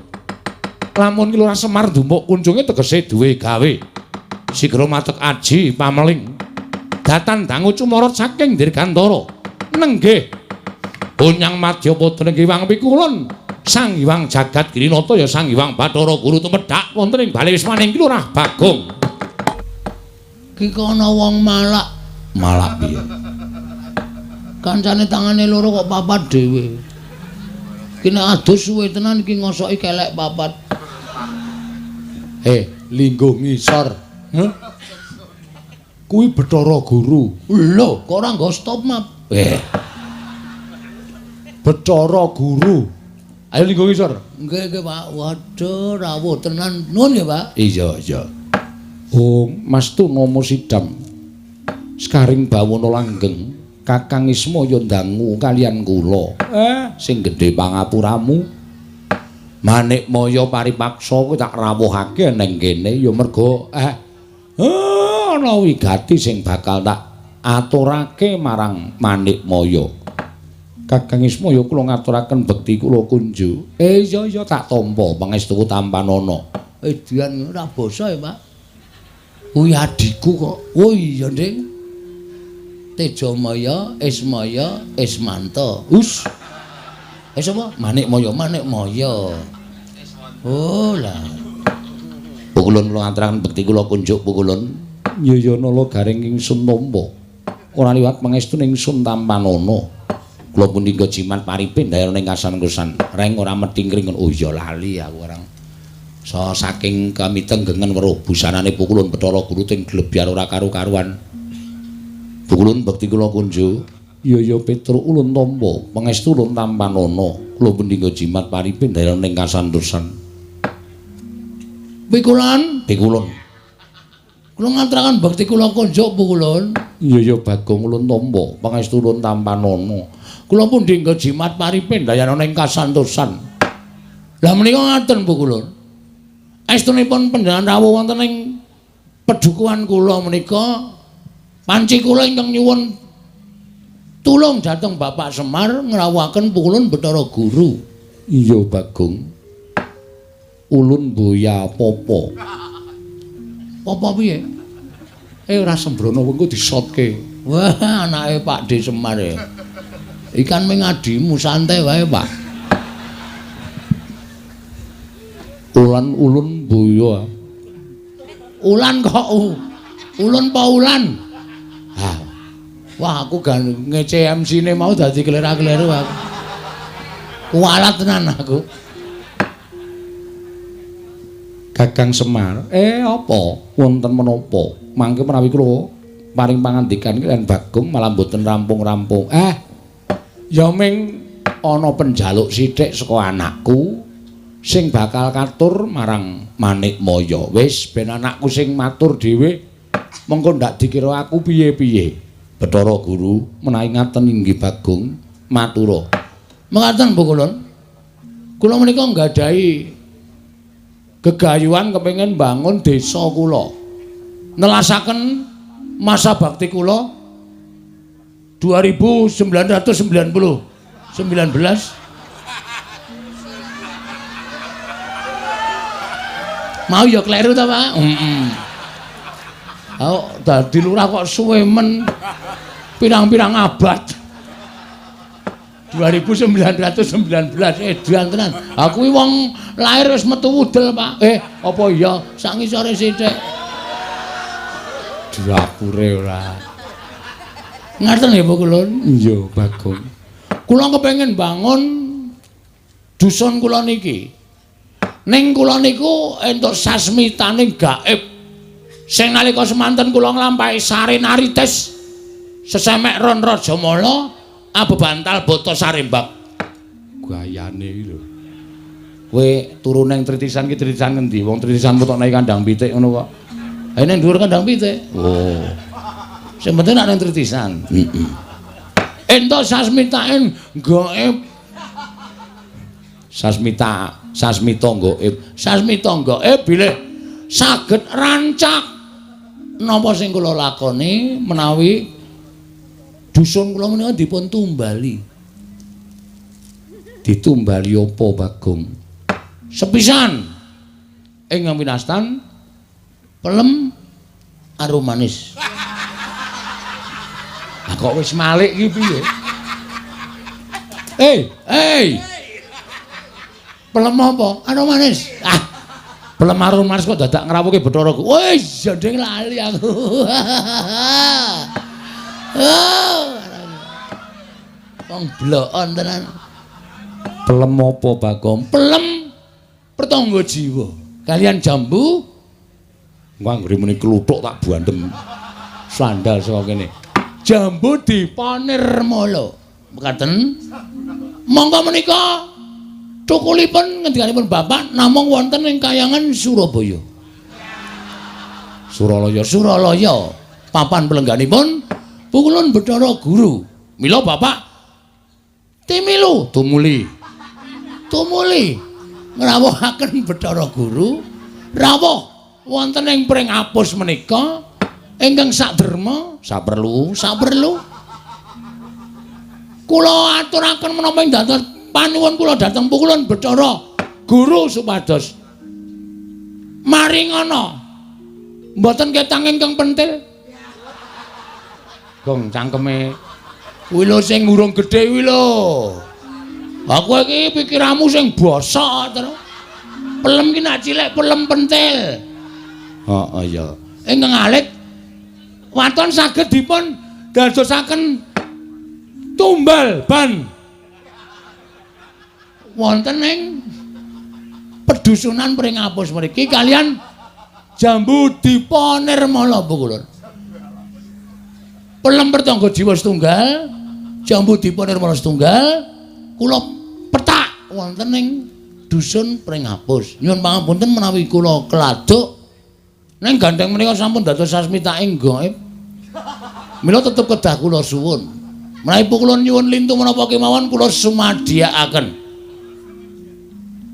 Speaker 2: Lamun Ki Lurah Semar ndumuk kuncunge tegese duwe gawe. Sigra matek aji pameling. Datan dangu cumorot saking dirgantara. Nenggih. Punyang madya putra Hyang Pikulun. Sang Hyang Jagat Girinata ya Sang Hyang Bathara Guru tumedhak wonten ing bale wismaning Ki Lurah Bagong.
Speaker 1: Ki ana wong malak.
Speaker 2: Malak piye?
Speaker 1: Kancane tangane loro kok papat dhewe. Ki nek adus suwe tenan iki ngosoki kelek papat.
Speaker 2: Lingguh ngisor. Heh? Kuwi Bathara Guru.
Speaker 1: Lho, kok ora nggo stop map?
Speaker 2: Bathara Guru. Ayo lingguh ngisor.
Speaker 1: Nggih, nggih, Pak. Waduh, rawuh tenan. Nuwun nggih, Pak.
Speaker 2: Iya, iya. Oh, Mas Tuna Sidam. Sekaring bawana langgeng, Kakang Ismaya ndangu kalian kula. Sing gedhe pangapuramu. Manikmaya paripaksa kuwi tak rawuhake ning kene ya merga ana wigati sing bakal tak aturake marang Manikmaya. Kakang Ismaya kula ngaturaken bekti kula kunjuk. Iya iya tak tampa pangestuku tampanana.
Speaker 1: Edian ora basa ya, Pak. Kuwi adhiku kok. Oh iya, Ding. Tejamaya, Ismaya, Ismanta. Us. Wis apa? Manikmaya, Manikmaya. Oh lah.
Speaker 2: Pukulun kula ngaturaken bekti kula kunjuk pukulun. Ya ya nala garing ingsun tampa. Ora liwat pangestu ingsun tampanana. Kula punika jimat paripin dayana ing kasan-kusan. Reng ora methingkring. Oh iya lali aku orang. So saking kamitenggengen weruh busanane Pukulun Bathara Guru ting glebyar ora karu-karuan. Pukulun bekti kula kunjuk. Ya ya Petruk ulun tampa pangestu ulun tampanana. Kula punika jimat paripin dayana ing kasantosan.
Speaker 1: Pikulun,
Speaker 2: Pikulun.
Speaker 1: Kula ngaturaken bekti kula kunjuk Pukulun.
Speaker 2: Iya ya Bagong ulun tampa pangestu ulun tampanana.
Speaker 1: Kula pundi nggo jimat paripin dayana ing kasantosan. Lah menika ngaten Pukulun. Estunipun panjenengan rawuh wonten ing pedukuhan kula menika panci kula ingkang nyuwun tulung dhateng Bapak Semar ngrawuhaken Pukulun Bathara Guru.
Speaker 2: Iya Bagong. Ulun boya popo.
Speaker 1: Apa piye?
Speaker 2: Ora sembrono wengko disotke.
Speaker 1: Wah, anake Pak D Semar e. Ikan ming adimu santai wae, Pak.
Speaker 2: Ulan ulun boya.
Speaker 1: Ulan kok ulun pa ulan? Ha. Wah, aku gan ngece MC-ne mau dadi klera-kleru aku. Kualat tenan aku.
Speaker 2: Kakang Semar, apa wonten menapa? Mangke menawi kula paring pangandikan kaliyan Bagong malah mboten rampung-rampung. Ya ming ana penjaluk sithik saka anakku sing bakal katur marang Manikmaya. Wis ben anakku sing matur dhewe, mengko ndak dikira aku piye-piye. Bathara Guru menawi ngaten inggih Bagong matura.
Speaker 1: Mekaten Pukulun. Kula menika nggadahi gegayuhan kepengin bangun desa kula. Nelasaken masa bakti kula 2990 19. Mau ya kleru ta, Pak? Heeh. Oh, dadi lurah kok suwe men pirang-pirang abad. 2919 edan tenan. Aku kuwi wong lahir wis metu wudel, Pak. Apa iya sak ngisore sithik.
Speaker 2: Dapure ora.
Speaker 1: Ngaten nggih Pukulun?
Speaker 2: Iya, Bagong.
Speaker 1: Kula kepengin bangun dusun kula niki. Ning kula niku entuk sasmitaning gaib. Sing nalika semanten kula nglampahi sarenarites sesemek ron Rajamala abebantal bata sarembak.
Speaker 2: Gayane iki lho. Kowe turu ning tritisan ki tritisan ngendi? Wong tritisan metokne kandang pitik ngono kok.
Speaker 1: Ha ning dhuwur kandang pitik.
Speaker 2: Oh.
Speaker 1: Sing penting nek ning tritisan. Heeh. Entuk sasmitaen gaib.
Speaker 2: Sasmita, sasmita gaib.
Speaker 1: Sasmita gaib bilih saged rancak napa sing kula lakoni menawi dusun kula menika dipun tumbali.
Speaker 2: Ditumbali apa, Bagong?
Speaker 1: Sepisan ing winastan pelem arum manis.
Speaker 2: Lah kok wis malik iki piye?
Speaker 1: Hei, hei. Pelem apa? Arum manis. Ah. Pelem arum manis kok dadak ngrawuhke Bathara Guru. Wis, jandeng lali aku. Oh. Wong blokon tenan. Pelem apa, Bagong? Pelem pertangga jiwa. Kalian jambu anggere muni kluthuk tak bandem. Sandal saka kene. Jambu Dipanirmala. Mekaten. Monggo menika cukulipun ngendikanipun Bapak namung wonten ing kayangan Surabaya. Suralaya, Suralaya. Papan pelengganipun Pukulun Bathara Guru. Mila Bapak timilu tumuli. Tumuli ngrawuhaken Bathara Guru rawuh wonten ing Pringapus menika ingkang saderma saperlu saperlu kula aturaken menapa ing dados panuwun kula dhateng Pukulun Bathara Guru supados maringana mboten ketang ingkang pentil. Gong cangkeme kuwi lho sing urung gedhe kuwi lho. Aku iki pikiranmu sing bosok terus. Pelem ki nak cilik pelem pentil. Heeh ya. Ingkang alit waton saged dipun dadosaken tumbal ban wonten ing pedusunan Pringapus mriki kalian jambu Dipanirmala Pukulun. Pelem pertangga jiwa setunggal, jambu Dipanirmala setunggal, kula petak wonten ing dusun Pringapus. Nyuwun pangapunten menawi kula keladuk ning gandeng menika sampun dados sasmitaing gaib. Mila tetep kedah kula suwun. Menawi kula nyuwun lintu menapa kemawon kula sumadiyakaken.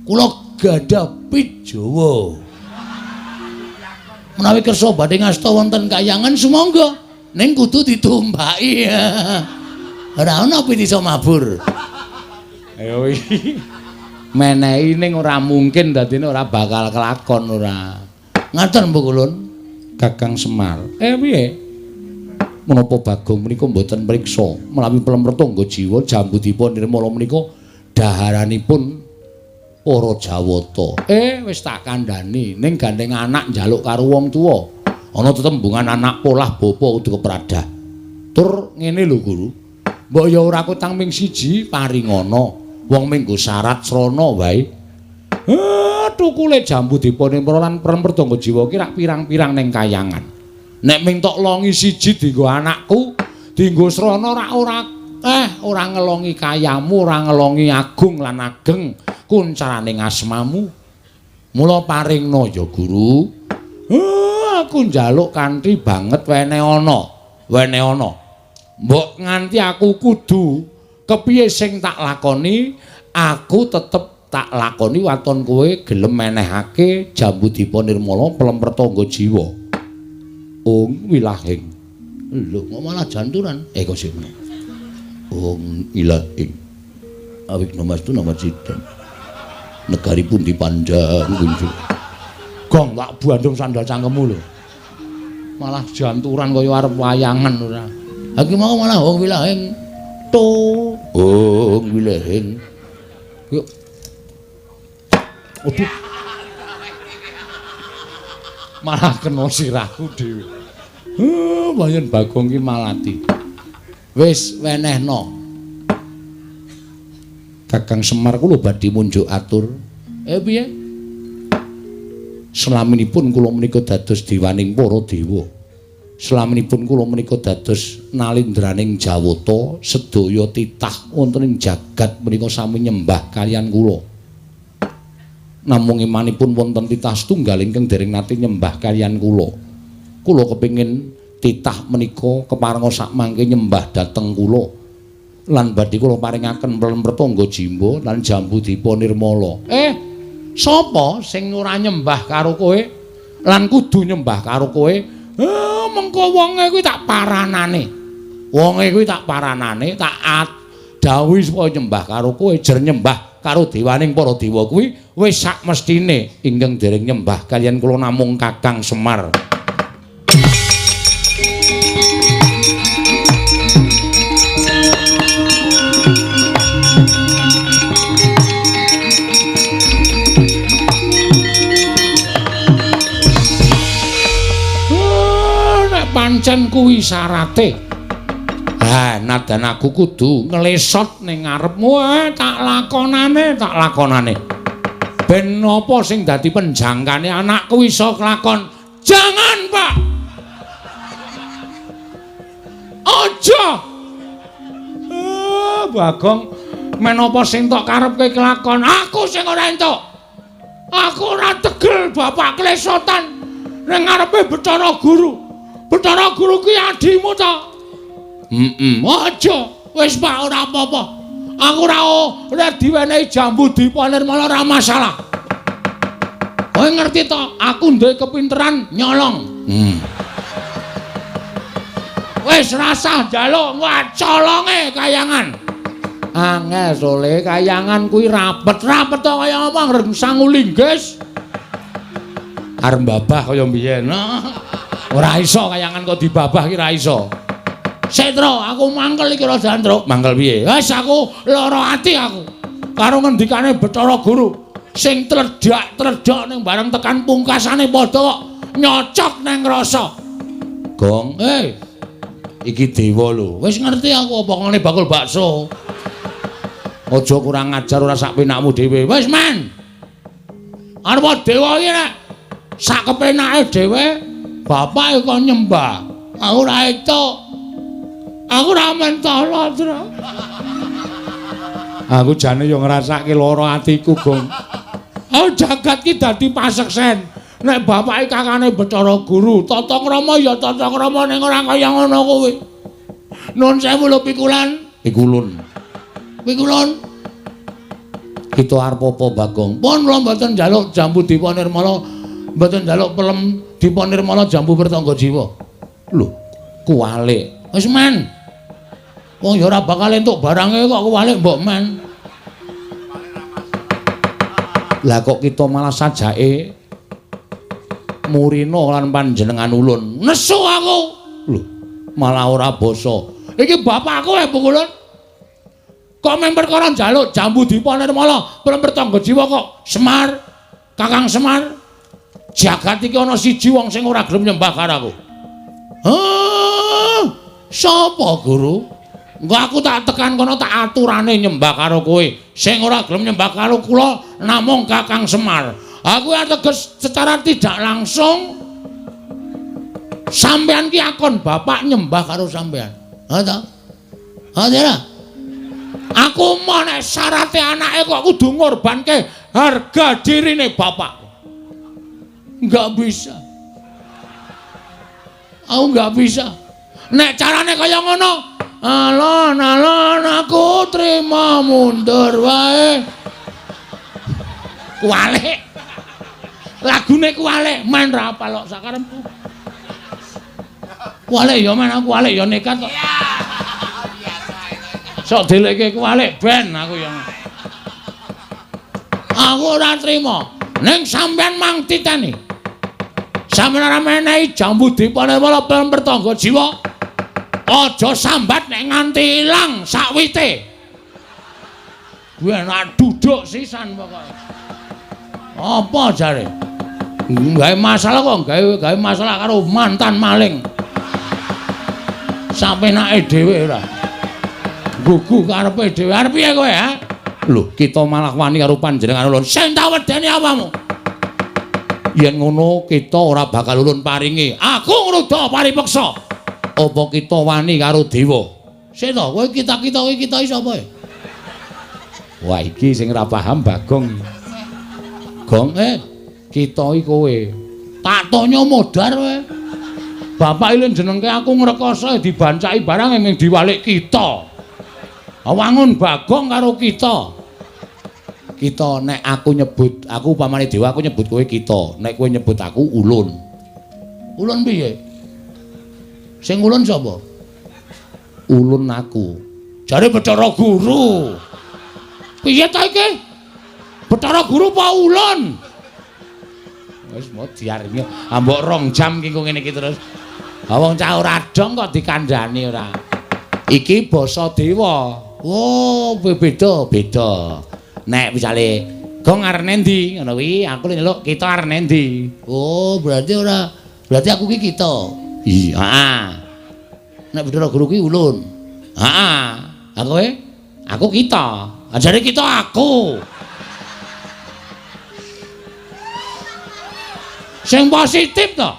Speaker 1: Kula gadah pit Jawa. Menawi kersa badhe ngasta wonten kayangan sumangga ning kudu ditumpaki. Ora ana pit iso mabur. Ayo iki. Menehi ning ora mungkin dadine ora bakal kelakon ora. Ngaten Pukulun. Kakang Semar. Piye? Menapa Bagong menika mboten mriksa menawi pelem pertangga jiwa jambu Dipanirmala menika daharanipun para Jawata. Wis tak kandhani ning gandeng anak njaluk karo wong tuwa. Ana tetembungan anak polah bapa kudu kepradah. Tur ngene lho Guru. Mbok ya ora kutang ming siji paringana. Wong minggo syarat srana wae. Tukule jambu Dipanirmala lan pelem pertangga jiwa ki rak pirang-pirang ning kayangan. Nek ming tok longi siji dienggo anakku, dienggo srana rak ora ora ngelongi kayamu, ora ngelongi agung lan ageng kuncarane asmamu. Mula paringna ya Guru. Aku njaluk kanthi banget wene ana, wene ana. Mbok nganti aku kudu kepiye sing tak lakoni, aku tetep tak lakoni waton kowe gelem menehake jambu Dipanirmala pelem pertangga jiwa. Ung wilahing. Lho kok malah janturan? Kok sik meneh. Ung ilahing. Awik namastu namacidan. Negari pun dipandang kunjung. Gong tak bandung sandal cangkemmu lho. Malah janturan kaya arep wayangan ora. Ha iki mau malah ung wilahing. To, ung wilahing. Yuk. Aduh. Malah kena sirahku dhewe. Wayan Bagong ki malati. Wis wenehno. Kakang Semar kula badhe munjuk atur. Piye? Selaminipun kula menika dados dewaning para dewa. Selaminipun kula menika dados nalindraning Jawata, sedaya titah wonten ing jagat menika sami nyembah kaliyan kula. Namung imanipun wonten titah setunggal ingkang dereng nate nyembah kaliyan kula. Kula kepingin titah menika keparenga sakmangke nyembah dhateng kula. Lan badhe kula paringaken pelem pertangga jimba lan jambu Dipanirmala. Sapa sing ora nyembah karo kowe lan kudu nyembah karo kowe? Mengko wonge kuwi tak paranane. Wonge kuwi tak paranane, tak dawuhi supaya nyembah karo kowe, jer nyembah karo dewaning para dewa kuwi wis sak mestine ingkang dereng nyembah kaliyan kula namung Kakang Semar.
Speaker 2: Yen kuwi syarate, ha nadan aku kudu nglesot ning ngarepmu, tak lakonane, tak lakonane. Ben apa sing dadi penjangkane anakku iso kelakon. Jangan, Pak. Aja. Bagong, menapa sing tok karepke kelakon? Aku sing ora entuk. Aku ora tegel bapak klesotan ning ngarepe Bathara Guru. Bathara Guru ki adimu ta? Heeh. Aja. Wis Pak, ora apa-apa. Aku ora diwenehi jambu dipa nirmala ora masalah. Kowe ngerti to, aku duwe kepinteran nyolong. Wis rasah njaluk, colonge kayangan. Angel sole kayangan kuwi rapet-rapet to kaya apa ngreng sangu linggis. Arep babah kaya mbiyen. Ora iso kayangan kok dibabah ki ora iso. Setro, aku mangkel iki rada antruk. Mangkel piye? Wis aku lara ati aku. Karo ngendikane Bathara Guru sing tledhak-tledhok ning bareng tekan pungkasane padha kok nyocok nang rasa. Gong, iki dewa lho. Wis ngerti aku apa ngene bakul bakso. Aja kurang ajar ora sak penakmu dhewe. Wis men. Arep dewa iki nek sak kepenake dhewe bapake kon nyembah. Aku ora entuk. Aku ora mentala, Tru. Aku jane yo ngrasake lara atiku, Gong. Oh, jagat ki dadi paseksen. Nek bapake kakane Bathara Guru, tata krama ya tata krama ning ora kaya ngono kuwi. Nun sewu lho pikulan. Pikulun. Pikulun. Kita arep apa, Bagong? Pun kula mboten njaluk jambu dipa nirmala, mboten njaluk pelem dipa nirmala jambu pertangga jiwa. Lho, kuwalik. Wis men. Wong ya ora bakal entuk barange kok kuwalik mbok men. Lah kok kita malah sajake murina lan panjenengan ulun. Nesu aku. Lho, malah ora basa. Iki bapakku Pukulun. Kok men perkara njaluk jambu dipa nirmala, pelem pertangga jiwa kok Semar, Kakang Semar. Jagat iki ana siji wong sing ora gelem nyembah karo aku. Hah? Sapa, Guru? Engko aku tak tekan kono tak aturane nyembah karo kowe. Sing ora gelem nyembah karo kula namung Kakang Semar. Aku ateges secara tidak langsung sampean ki akon bapak nyembah karo sampean. Ha ta? Ha ta? Aku mau nek syarate anake kok kudu ngorbanke harga dirine bapak. Enggak bisa. Aku enggak bisa. Nek carane kaya ngono, alon-alon aku trima mundur wae. Kuwalik. Lagune kuwalik, men ra apal kok sakarepku. Kuwalik ya men aku kuwalik ya nekat kok. Sok delekke kuwalik ben aku ya. Aku ora trima. Ning sampean mang titeni. Sampeyan ora menehi jambu dipa nirmala pelem pertangga jiwa. Aja sambat nek nganti ilang sakwite. Kuwi enak duduk sisan pokoke. Apa jare? Gawe masalah kok gawe masalah karo mantan maling. Sapenake dhewe ora. Gugu karepe dhewe. Arep piye kowe, ha? Lho, kita malah wani karo panjenengan ulun. Sing tak wedeni apamu? Yen ngono kita ora bakal ulun paringi. Aku ngruda paripeksa. Apa kita wani karo dewa? Sik to, kowe kita-kita kowe kita iki sapa? Wah, iki sing ora paham Bagong. Gong, kita iki kowe. Tak tonyo modar kowe. Bapak iki jenengke aku ngrekoso dibancaki barang ming diwalik kita. Wangun Bagong karo kita. Kita nek aku nyebut, aku upamane dewa aku nyebut kowe kita, nek kowe nyebut aku ulun. Ulun piye? Sing ulun sapa? Ulun aku. Jare Bathara Guru. Piye ta iki? Bathara Guru apa ulun? Wis mau diaringi ambok 2 jam ki ngene iki terus. Ha wong cah ora dong kok dikandhani ora. Iki basa dewa. Oh, beda, beda. Nek misale Gong arep endi ngono kuwi, aku nyeluk kita arep endi. Oh, berarti ora, berarti aku ki kita. Iya, heeh.
Speaker 1: Nek Bathara Guru kuwi ulun. Heeh. Ha kowe? Aku kita. Ajare kita aku. Sing positif to.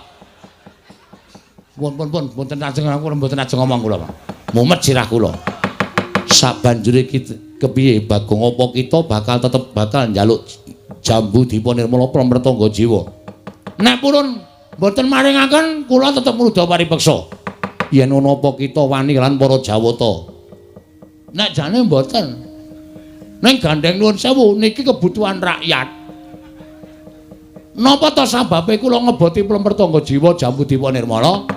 Speaker 1: Pun pun pun mboten ajeng aku mboten ajeng ngomong kula, Pak. Mumet sirah kula. Sabanjure kepiye Bagong apa kita bakal tetep bakal njaluk jambu dipa nirmala pramretangga jiwa. Nek purun mboten maringaken kula tetep ngruda paripeksa. Yen ana apa kita wani lan para Jawata. Nek jane mboten. Ning gandeng nuwun sewu niki kebutuhan rakyat. Napa ta sababe kula ngeboti plempertangga jiwa jambu dipa nirmala?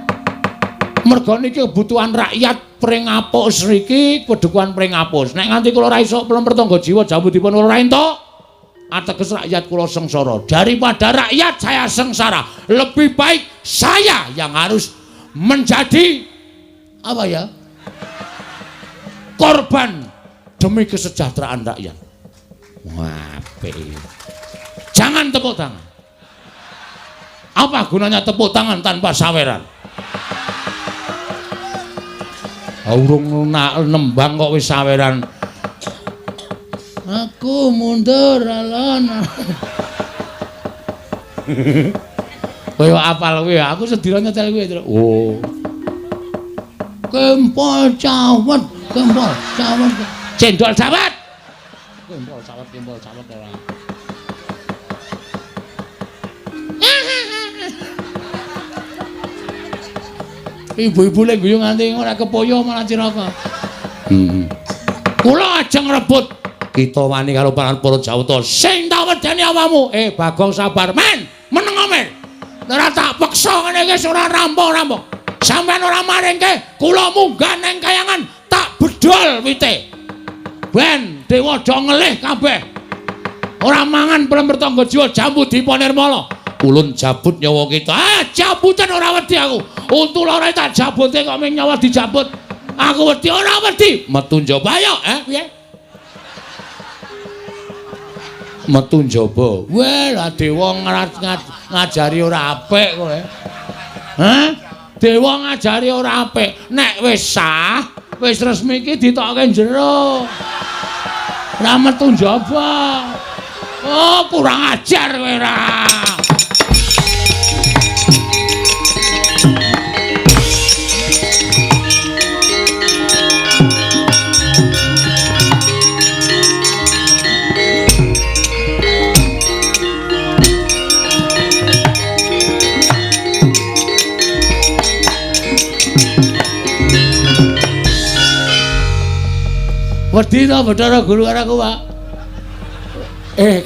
Speaker 1: Merga niki kebutuhan rakyat Pringapus riki, pedukuhan Pringapus. Nek nganti kula ora iso plempertangga jiwa jambu dipa ora entuk, ateges rakyat kula sengsara. Daripada rakyat saya sengsara, lebih baik saya yang harus menjadi apa ya? Korban demi kesejahteraan rakyat. Wah, apik. Jangan tepuk tangan. Apa gunanya tepuk tangan tanpa saweran? Urung nembang kok wis saweran. Aku mundur alon. Kowe apal kowe, aku sedina nyetel kowe. Oh. Kempol cawet, kempol cawet. Cendol cawet. Kempol cawet, kempol cawet ora. Ibu-ibu lek guyu nganti ora kepoyo malah cilaka. Heeh. Kula ajeng rebut kita wani karo para Jawata. Sing tak wedeni awakmu. Bagong sabar, men. Meneng men. Ora tak peksa ngene iki ora rampung-rampung. Sampeyan ora maringke, kula munggah nang kayangan tak bedol wite. Ben dewa do ngelih kabeh. Ora mangan plempertangga jiwa jambu dipa nirmala. Ulun jabut nyawa kita. Ah, jabutan ora wedi aku. Untu loro tak jabute kok ming nyawa dijabut. Aku wedi ora wedi. Metu njaba ayo, piye? Metu njaba. Weh, lah dewa ngajari ora apik kowe. Hah? Dewa ngajari ora apik. Nek wis sah, wis resmi iki ditokke jero. Ora metu njaba. Oh, kurang ajar kowe ra. Wedi to Bathara Guru karo aku, Pak?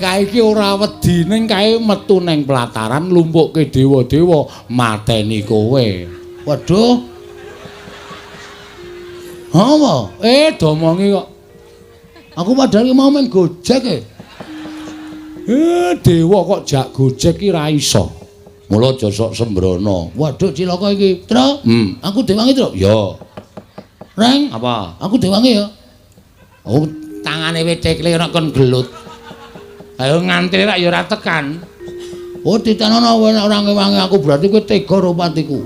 Speaker 1: Kae iki ora wedi ning kae metu neng pelataran lumpukke dewa-dewa mateni kowe. Waduh. Apa? Domongi kok. Aku padahal mau main Gojek e. Dewa kok jak Gojek ki ra iso. Mula aja sok sembrono. Waduh cilaka iki. Tru? Aku dewangi, Tru. Ya. Reng, apa? Aku dewangi ya. Oh, tangane wit-tekle ora kon gelut. Ayo ngantri rak ya ora tekan. Oh, titenono kowe nek ora ngewangi aku berarti kowe tega karo patiku.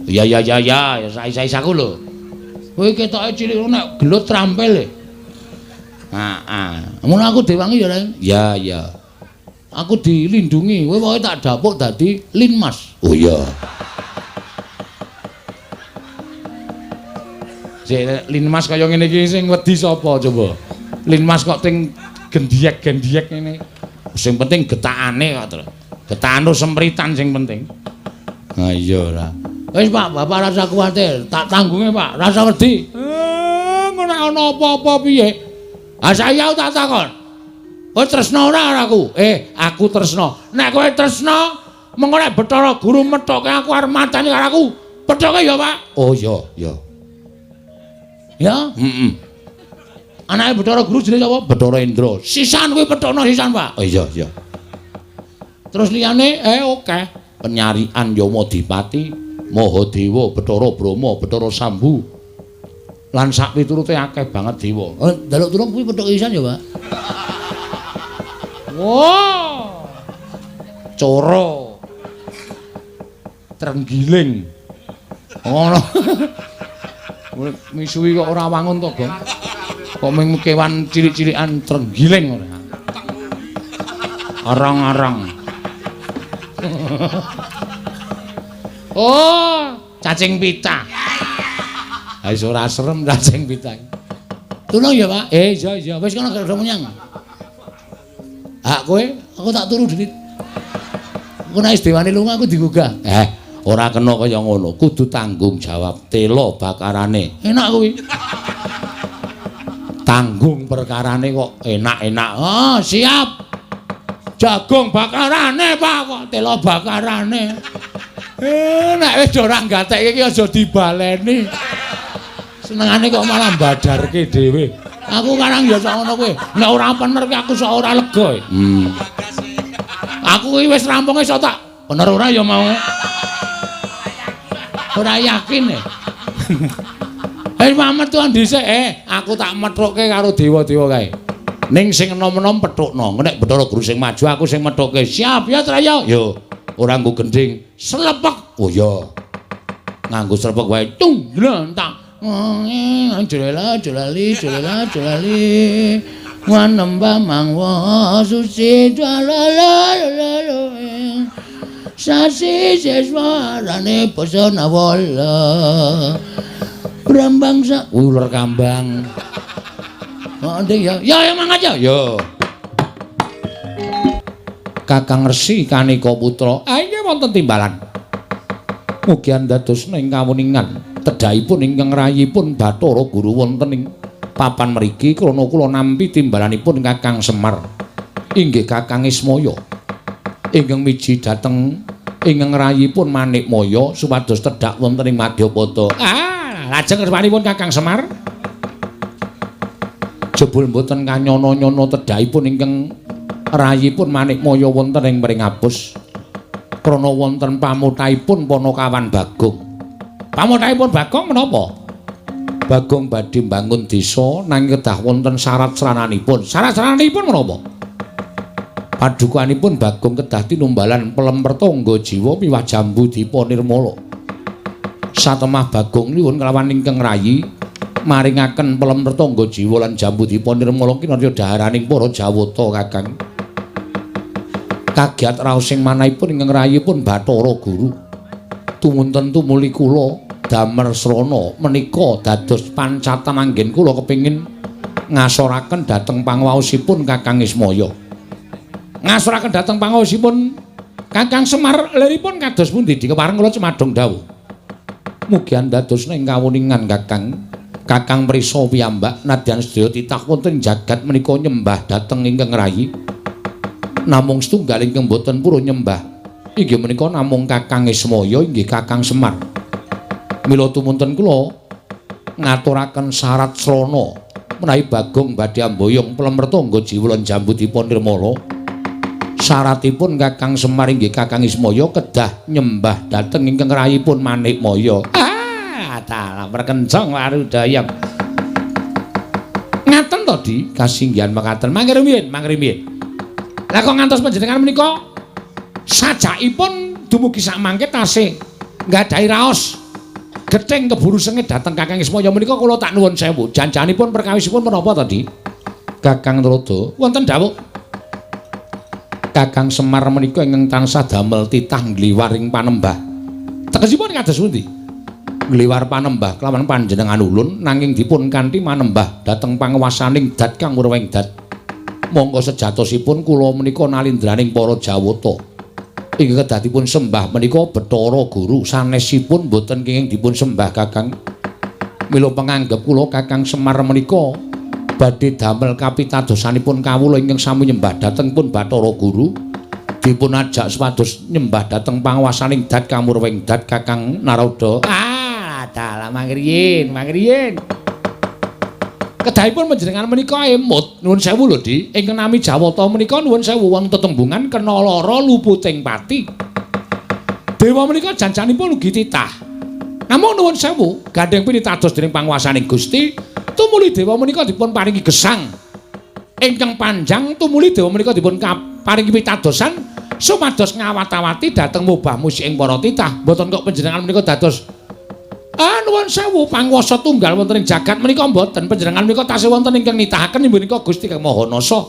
Speaker 1: Ya ya ya ya, ya sais-saisaku lho. Kowe ketoke cilik nek gelut trampil e. Heeh. Ngono aku dewangi ya, Reng. Ya ya. Aku dilindungi, kowe pokoke tak dapuk dadi Linmas. Oh iya. Sik Linmas kaya ngene iki sing wedi sapa coba? Linmas kok ting gendiyek-gendiyek ngene. Sing penting getakane kok, Tru. Getakan sempritan sing penting. Ha iya ora. Wis Pak, Bapak rasa kuwatir, tak tanggunge Pak, rasa wedi. Ngono ana apa-apa piye? Ha saya tak takon. Kowe tresna ora karo aku? Aku tresna. Nek kowe tresna, mengko nek Bathara Guru methoke aku arep mateni karo aku. Pethoke ya, Pak. Oh iya, iya. Ya? Heeh. Anake Bathara Guru jenenge sapa? Bathara Indra. Sisan kuwi pethokno sisan, Pak. Oh iya, iya. Terus liyane akeh. Penyarian Yamadipati, Mahadewa, Bathara Brahma, Bathara Sambu. Lan sak piturute akeh banget dewa. Oh, njaluk tulung kuwi pethoke sisan ya, Pak. Wah. Coro. Trenggiling. Ngono.
Speaker 2: Misuwi kok ora wangun to, Gong. Kok mung kewan cilik-cilikan trenggiling ora. Arang-arang. Oh, cacing pita. Ha wis ora serem cacing pita.
Speaker 1: Tulung ya, Pak.
Speaker 2: Iya iya,
Speaker 1: wis kono gak menyang. Hak kowe, aku tak turu dhewe. Aku nek wis dewane lunga aku digugah.
Speaker 2: Ora kena kaya ngono, kudu tanggung jawab telo bakarane.
Speaker 1: Enak kuwi.
Speaker 2: Tanggung perkarane kok enak-enak.
Speaker 1: Oh, siap. Jagung bakarane, Pak, kok telo bakarane.
Speaker 2: Nek wis ora gatekke iki aja dibaleni. Senengane kok malah badarke dhewe.
Speaker 1: Aku karang ya sak ngono kuwi. Nek ora pener ki aku sok ora lega. Aku iki wis rampung iso tak bener ora ya mau. Ora yakin e.
Speaker 2: Mamet tuan dhisik, aku tak methukke karo dewa-dewa kae. Ning sing enom-enom pethukno. Nek Bathara Guru sing maju aku sing methukke. Siap ya Traya. Yo, ora nggo gendhing. Slepek. Oh iya. Nganggo slepek wae.
Speaker 1: Tung glentak. Jlela jlali jlela jlali. Wanembah mangwa suci lalala. Sasi seswarane basa nawala. Brambang sa
Speaker 2: uler kambang.
Speaker 1: Oh, nding ya. Ya ya mangat ya.
Speaker 2: Yo. Kakang Resi Kanika Putra. Ah inggih wonten timbalan. Mugi andados ing kawuningan tedhahipun ingkang rayipun Bathara Guru wonten ing papan mriki krana kula nampi timbalanipun Kakang Semar. Inggih Kakang Ismaya. Ingkang miji dhateng ingkang rayipun Manikmaya supados tedhak wonten ing Madyapada. Ah, lajeng kersanipun Kakang Semar. Jebul mboten kanyono-nyono tedhahipun ingkang rayipun Manikmaya wonten ing Pringapus. Krana wonten pamutaipun Panakawan Bagong. Pamutaipun Bagong menapa? Bagong badhe mbangun desa nanging kedah wonten syarat srananipun. Syarat srananipun menapa? Padukanipun Bagong kedah tinumbalan pelem pertangga jiwa miwah jambu dipa nirmala. Satemah Bagong nyuwun kelawan ingkang rayi maringaken pelem pertangga jiwa lan jambu dipa nirmala kinarya dhaharaning para Jawata Kakang. Kagiat raos ing manahipun ingkang rayipun Bathara Guru. Tumunten tumuli kula damar srana menika dados pancatan anggen kula kepingin ngasoraken dhateng pangwaosipun Kakang Ismaya. Ngasoraken dhateng pangwaosipun Kakang Semar liripun kados pundi dikepareng kula cemadong dawuh. Mugi andados ing kawuningan Kakang. Kakang prisa piyambak nadyan sedaya titah wonten jagat menika nyembah dhateng ingkang rayi. Namung setunggal ingkang boten purun nyembah inggih menika namung Kakang Ismaya inggih Kakang Semar. Mila tumunten kula ngaturaken syarat srana menawi Bagong badhe amboyong pelem pertangga jiwa lan jambu dipa nirmala. Syaratipun Kakang Semar inggih Kakang Ismaya kedah nyembah dhateng ingkang rayipun Manikmaya. Ah, dalah perkencong warudaya. Ngaten to, Di? Kasinggihan mekaten. Mangke rumiyin, mangke rumiyin. Lah kok ngantos panjenengan menika sajakipun dumugi sak mangke tasih nggadahi raos gething keburu sengit dhateng Kakang Ismaya menika kula tak nuwun sewu. Janjanipun perkawisipun menapa to, Di? Kakang Narada, wonten dawuh. Kakang Semar menika ingkang tansah damel titah ngliwar ing panembah. Tegesipun kados pundi? Ngliwar panembah kelawan panjenengan ulun nanging dipun kanthi manembah dhateng panguwasaning dat kang murwing dat. Mongko sejatosipun kula menika nalindraning para Jawata. Ingkang kedah dipun sembah menika Bathara Guru, sanesipun boten kenging dipun sembah Kakang. Mila penganggep kula Kakang Semar menika badhe damel kapitadosanipun kawula ingkang sami nyembah dhateng pun Bathara Guru dipun ajak supados nyembah dhateng panguwasaning dat kamurwing dat Kakang Narada. Ah, dalah mangriyin, mangriyin. Kedahipun panjenengan menika emut nuwun sewu lho Di, ingkang nami Jawata menika nuwun sewu wonten tetembungan kena lara luputing pati. Dewa menika janjanipun ugi titah. Namung nuwun sewu gandheng pinitados dening panguwasaning Gusti, tumuli dewa menika dipun paringi gesang ingkang panjang, tumuli dewa menika dipun paringi pitadosan supados ngawat-awati dhateng mubah musik ing para titah. Mboten kok panjenengan menika dados Ah nuwun sewu panguwasa tunggal wonten ing jagat menika mboten panjenengan menika tasih wonten ingkang nitahaken inggih menika Gusti Kang Maha Nasa.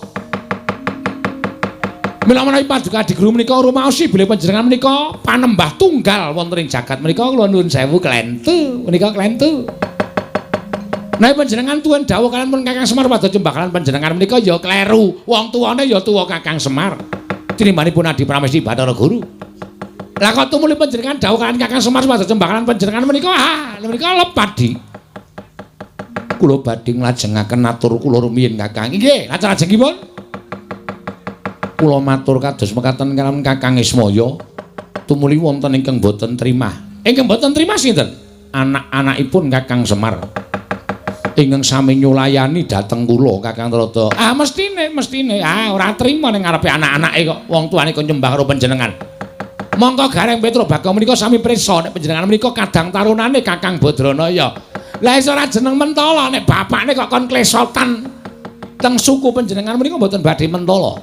Speaker 2: Mila menawi paduka Adiguru menika rumaosi bilih panjenengan menika panembah tunggal wonten ing jagat menika kula nuwun sewu klentu menika klentu. Menawi panjenengan tuwin dawuh kaliyan pun Kakang Semar padha cembah kaliyan panjenengan menika ya kleru. Wong tuwane ya tuwa Kakang Semar. Tinimbanipun Adi Pramesti Bathara Guru. Lah kok tumuli panjenengan dawuh kaliyan Kakang Semar padha cembah kaliyan panjenengan menika ah menika lepat di. Kula badhe nglajengaken atur kula rumiyin Kakang. Nggih, lajeng-lajengipun. Kula matur kados mekaten kaliyan Kakang Ismaya tumuli wonten ingkang boten trimah. Ingkang boten trimah sinten? Anak-anakipun Kakang Semar. Ingkang sami nyulayani dhateng kula Kakang Trada. Ah mestine, mestine. Ah ora trima ning ngarepe anak-anake kok wong tuane kon nyembah karo panjenengan. Mongko Gareng Petruk Bagong menika sami prisa nek panjenengan menika kadang tarunane Kakang Badranaya. Lah iso ora jeneng mentala nek bapakne kok kon klesotan teng suku panjenengan menika mboten badhe mentala.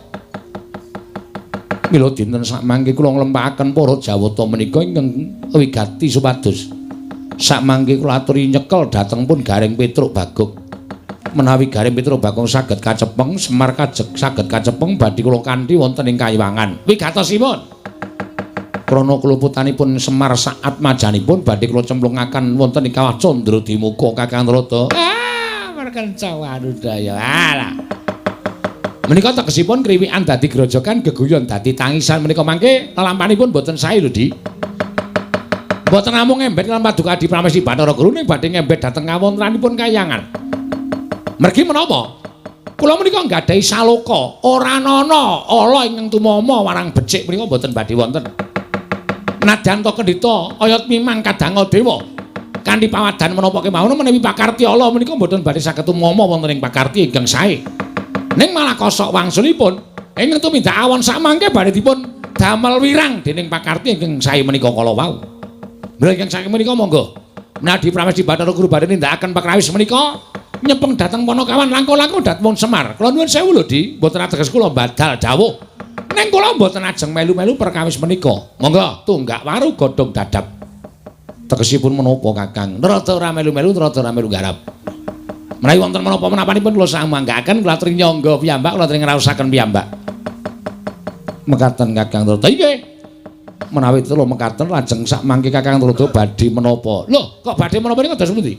Speaker 2: Mila dinten sakmangke kula nglempakaken para Jawata menika ingkang wigati supados sakmangke kula aturi nyekel dhateng pun Gareng Petruk Bagong. Menawi Gareng Petruk Bagong saged kacepeng, Semar kajeg saged kacepeng badhe kula kanthi wonten ing kayiwangan. Wigatosipun krana kluputanipun Semar saat majanipun badhe kula cemplungaken wonten ing kawah Candra Dimuka Kakang Trada. Ah, merkenca warudaya. Alah. Menika tegesipun kriwikan dadi grojogan geguyon dadi tangisan menika mangke lelampanipun boten sae lho, Di. Mboten namung ngembet lan paduka Adi Pramesti Bathara Guru ning badhe ngembet dhateng kawontenanipun kayangan. Mergi menapa? Kula menika nggadhahi saloka, ora ana ala ingkang tumama warang becik menika mboten badhe wonten. Nadyan ta kendhita ayat mimang kadanga dewa. Kanthi pawadan menapa kemawon menawi pakarti ala menika mboten badhe saged tumama wonten ing pakarti ingkang sae. Ning malah kosok wangsulipun ingkang tumindak awon sakmangke badhe dipun damel wirang dening pakarti ingkang sae menika kala wau. Mila ingkang saking menika monggo Adi Pramesti Bathara Guru badhe nindakaken pakrawis menika nyepeng dhateng Panakawan langkung-langkung dhateng Semar. Kula nuwun sewu lho, Di, mboten ateges kula badal dawuh. Ning kula mboten ajeng melu-melu perkawis menika. Monggo tunggak waru godhong dadap. Tegesipun menapa Kakang? Rada ora melu-melu, rada ora melu garap. Menawi wonten menapa menapanipun kula samanggaaken kula aturi nyangga piyambak, kula aturi ngraosaken piyambak. Mekaten Kakang Trada. Nggih. Menawi telu mekaten lajeng sakmangke Kakang Trada badhe menapa? Lho, kok badhe menapa niku kados pundi?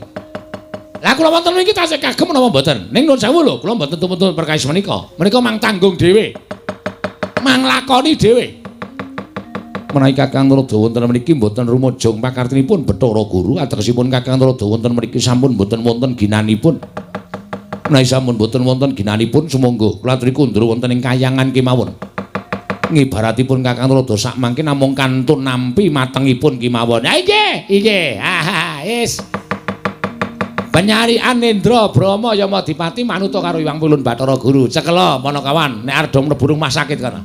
Speaker 2: Lah kula wonten mriki tasih kagem menapa mboten? Ning nuwun sewu lho, kula mboten tumut perkawis menika. Menika mang tanggung dhewe. Mang lakoni dhewe. Menawi Kakang Trada wonten mriki mboten rumujung pakartinipun Bathara Guru, ategesipun Kakang Trada wonten mriki sampun mboten wonten ginanipun. Menawi sampun mboten wonten ginanipun sumangga kula aturi kundur wonten ing kayangan kemawon. Ngibaratipun Kakang Trada sakmangke namung kantun nampi matengipun kemawon. Ha nggih, nggih. Ha wis. Penyarian Indra Brahma Yamadipati manuta karo Hyang Pulun Bathara Guru. Cekela Panakawan nek arep mlebu rumah sakit kono.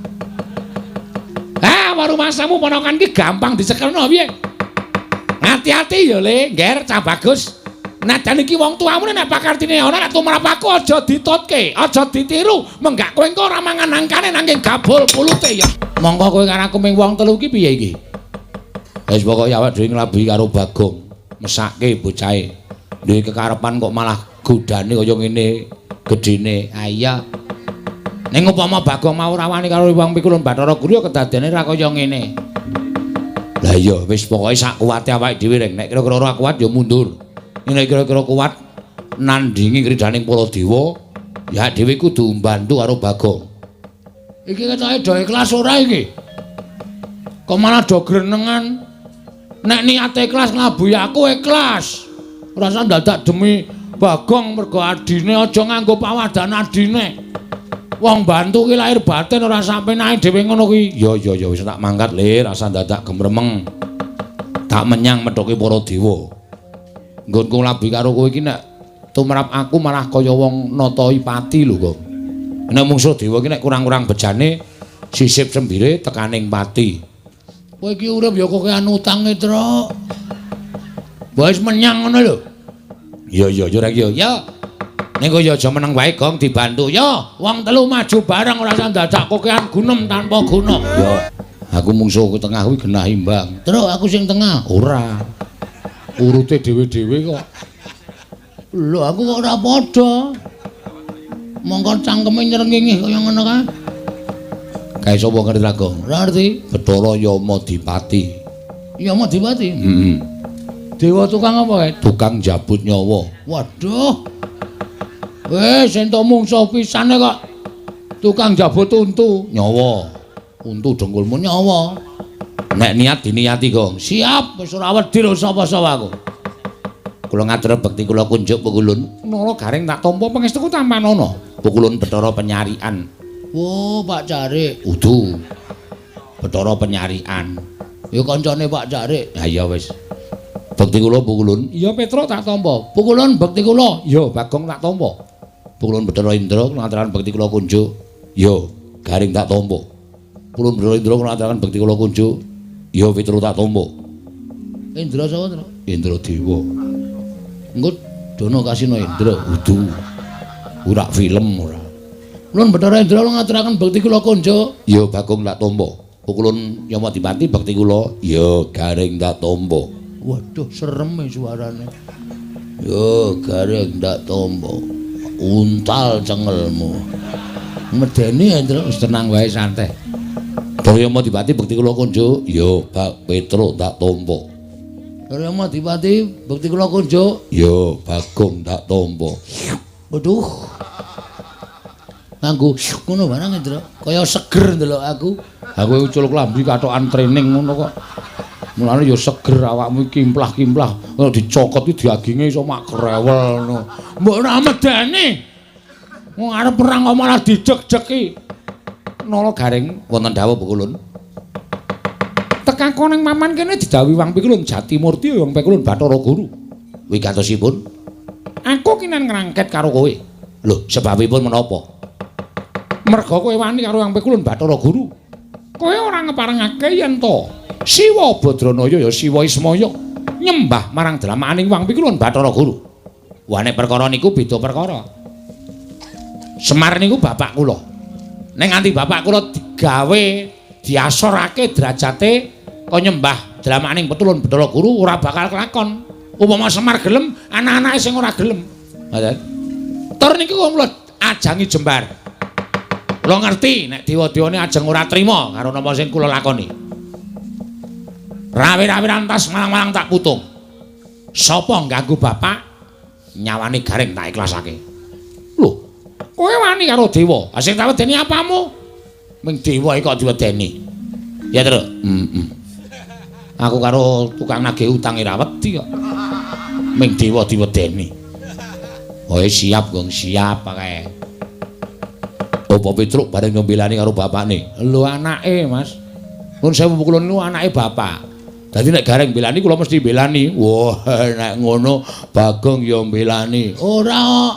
Speaker 2: Ah, rumasamu ponakan ki gampang dicekelno piye? Ati-ati ya Le, ngger cah bagus. Najan iki wong tuamu nek pakartine ana nek tumrap aku aja ditutke, aja ditiru. Menggak kowe engko ora mangan angkane nanging gabul pulute ya. Mongko kowe karo aku ming wong telu ki piye iki? Wis pokoke awak dhewe nglabuhi karo Bagong, mesake bocahe. Duwe kekarepan kok malah godane kaya ngene gedene. Ha iya. Ning upama Bagong mau ora wani karo Hyang Pikulun Bathara Guru ya kedadene ra kaya ngene. Lah iya wis pokoke sak kuwate awake dhewe reng. Nek kira-kira ora kuat ya mundur. Nek kira-kira kuat nandingi kridaning para dewa, ya dhewe kudu mbantu karo Bagong. Iki ketoke do ikhlas ora iki? Kok malah do grenengan? Nek niate ikhlas nglabuhi aku ikhlas. Ora usah dadak demi Bagong mergo adine aja nganggo pawadan adine. Wong bantu ki lahir batin ora sampe nae dhewe ngono kuwi. Ya ya ya wis tak mangkat Le, rasa dadak gemremeng. Tak menyang methuke para dewa. Nggonku nglabuhi karo kowe iki nek tumrap aku malah kaya wong natahi pati lho kok. Nek mungsuh dewa iki nek kurang-kurang bejane sisip sembire tekaning pati. Kowe iki urip ya kokean utange, Truk. Wis menyang ngono lho. Ya ya ya ya. Ya. Ning kowe ya aja meneng wae Gong dibantu. Ya, wong telu maju bareng ora usah dadak kokean gunem tanpa guna. Ya. Aku mungsuh tengah kuwi genah imbang. Truk aku sing tengah. Ora. Urute dhewe-dhewe kok.
Speaker 1: Lho aku kok ora padha. Mongko cangkeme nyrengingi kaya ngono kae.
Speaker 2: Kae sapa ngerti Bagong?
Speaker 1: Ora ngerti.
Speaker 2: Bathara Yamadipati.
Speaker 1: Yamadipati?
Speaker 2: Heeh.
Speaker 1: Dewa tukang apa kae?
Speaker 2: Tukang jabut nyawa.
Speaker 1: Waduh. Wis entuk mungsuh pisane kok. Tukang jabut untu
Speaker 2: nyawa. Untu dengkulmu
Speaker 1: nyawa.
Speaker 2: Nek niat diniati, Gong.
Speaker 1: Siap, wis ora wedi lho sapa-sapa aku.
Speaker 2: Kula ngatur bekti kula kunjuk pukulun. Nala Gareng tak tampa pangestuku tampanana. Pukulun Bathara Penyarian.
Speaker 1: Wo, Pak Carik.
Speaker 2: Udu. Bathara Penyarian.
Speaker 1: Ya kancane Pak Carik.
Speaker 2: Ha iya wis. Bekti kula pukulun. Iya Petruk tak tampa.
Speaker 1: Pukulun bekti kula.
Speaker 2: Iya Bagong tak tampa. Pukulun Bathara Indra kula ngaturaken bekti kula kunjuk. Iya Gareng tak tampa. Pukulun Bathara Indra kula ngaturaken bekti kula kunjuk. Iya Petruk tak tampa.
Speaker 1: Indra sapa, Tru?
Speaker 2: Indra Dewa.
Speaker 1: Engko dono kasino Indra.
Speaker 2: Udu. Ora film ora.
Speaker 1: Ulun Bathara Indra kula ngaturaken bekti kula kunjuk.
Speaker 2: Iya Bagong tak tampa. Pukulun Yamadipati bekti kula. Iya Gareng tak tampa.
Speaker 1: Waduh serem suarane. Yo Gareng tak tampa. Untal cengelmu. Medeni Indra
Speaker 2: wis tenang wae santai. Bathara Yamadipati bekti kula kunjuk. Iya Bak Petruk tak tampa.
Speaker 1: Bathara Yamadipati bekti kula kunjuk.
Speaker 2: Iya Bagong tak tampa.
Speaker 1: Waduh. Nganggo ngono barang Indra, kaya seger ndelok aku.
Speaker 2: Aku ucul klambi katokan training ngono kok. Mulane ya seger awakmu iki kimplah-kimplah, nek dicokot iki daginge iso mak krewel ngono.
Speaker 1: Mbok ora medeni. Wong arep perang kok malah dideg-degi.
Speaker 2: Nala Gareng wonten dawuh pukulun. Tekako ning maman kene didhawuhi Wang Pikulun Jatimurti Wang Pikulun Bathara Guru. Wigatosipun aku kinan ngrangket karo kowe. Lho, sebabipun menapa? Merga kowe wani karo Wang Pikulun Bathara Guru. Kowe ora ngeparengake yen to Siwa Badranaya ya Siwa Ismaya nyembah marang dramaaning Wang Pikulun Bathara Guru. Wah nek perkara niku beda perkara. Semar niku bapak kula. Nek nganti bapak kula digawe diasorake derajate kok nyembah dramaaning Petulun Bathara Guru ora bakal kelakon. Upama Semar gelem, anak-anake sing ora gelem. Ngoten. Tur niku kula ajangi jembar. Kula ngerti nek dewa-dewane ajeng ora trima karo napa sing kula lakoni. Rawe-rawe rantas malang-malang tak putung. Sapa ngganggu bapak nyawane Gareng tak ikhlasake. Lho, kowe wani karo dewa. Ha sing tak wedeni apamu? Ming dewa iki kok diwedeni. Ya, Tru. Heeh. Aku karo tukang nagih utang ora wedi kok. Ming dewa diwedeni. Oh, siap, Gong, siap kae. Apa Petruk bareng nyembelani karo bapakne? Lho anake, Mas. Nun sewu kula niku anake bapak. Dadi nek Gareng mbelani kula mesti mbelani. Wah, nek ngono Bagong ya mbelani.
Speaker 1: Ora kok.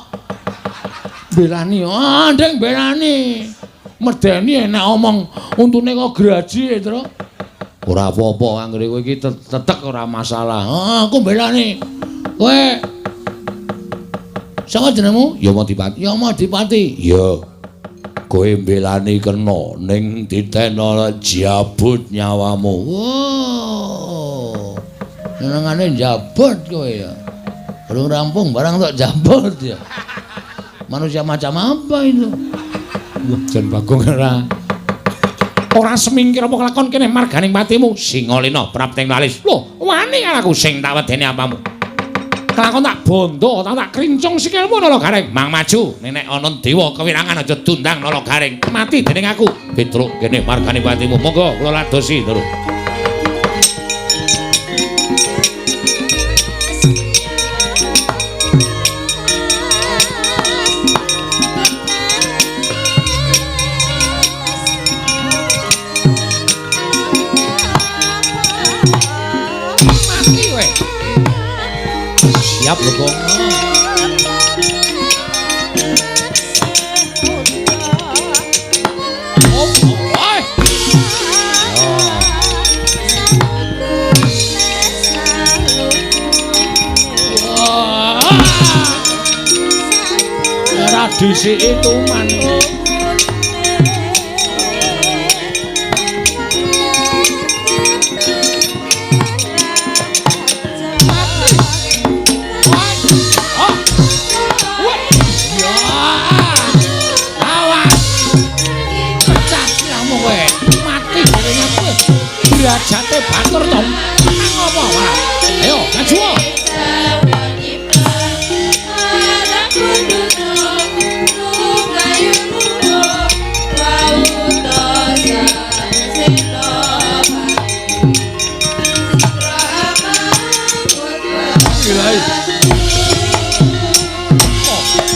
Speaker 1: Mbelani, ah ndeng mbelani. Medeni enak omong untune kok graji, Tru.
Speaker 2: Ora apa-apa anggere kowe iki tetek ora masalah.
Speaker 1: Ah, aku mbelani. Kowe sapa jenengmu?
Speaker 2: Yamadipati.
Speaker 1: Yamadipati.
Speaker 2: Iya. Kowe mbelani kena ning ditena jabut nyawamu.
Speaker 1: Wow. Senengane jabut kowe ya. Durung rampung barang tok jabut ya. Manusia macam apa itu?
Speaker 2: Wah, jan Bagong ora. Ora semingkir apa kelakon kene marganing patimu. Singalena prapting lalis. Lho, wani aku sing tak wedeni apamu. Kelakon tak bondo, tak krincung sikilmu Nala Gareng. Mang maju, nek ana dewa kewirangan aja dundang Nala Gareng. Mati dening aku. Petruk kene margane patimu. Monggo kula ladosi, Tru.
Speaker 1: Mati kowe.
Speaker 2: Siap lho, Gong.
Speaker 1: Ora disiki tuman. Mati.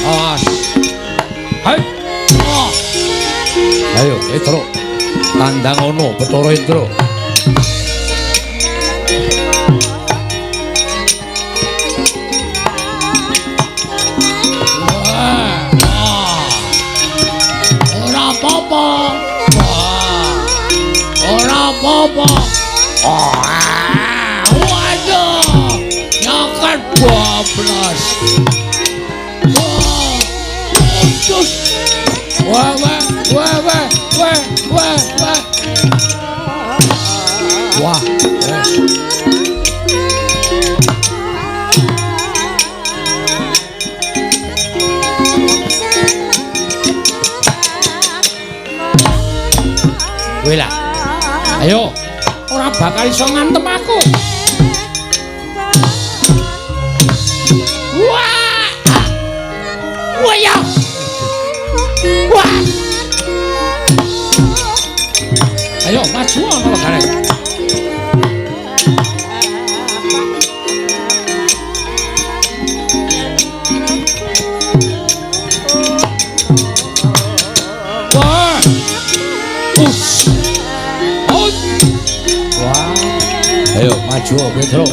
Speaker 2: Awas. Hai. Ayo, Indra. Tandang ono Bathara Indra.
Speaker 1: Ora apa-apa. Ora apa-apa. Waduh. Nyoket bablas. Wah, wah, wah, wah, wah, wah, wah.
Speaker 2: Wah, wes. Kowe lah. Ayo, ora bakal iso ngantem aku.
Speaker 1: Wah. Wah ya. Wah.
Speaker 2: Ayo maju ana gareng. Wah. Us. Ut. Wah. Ayo maju Petro.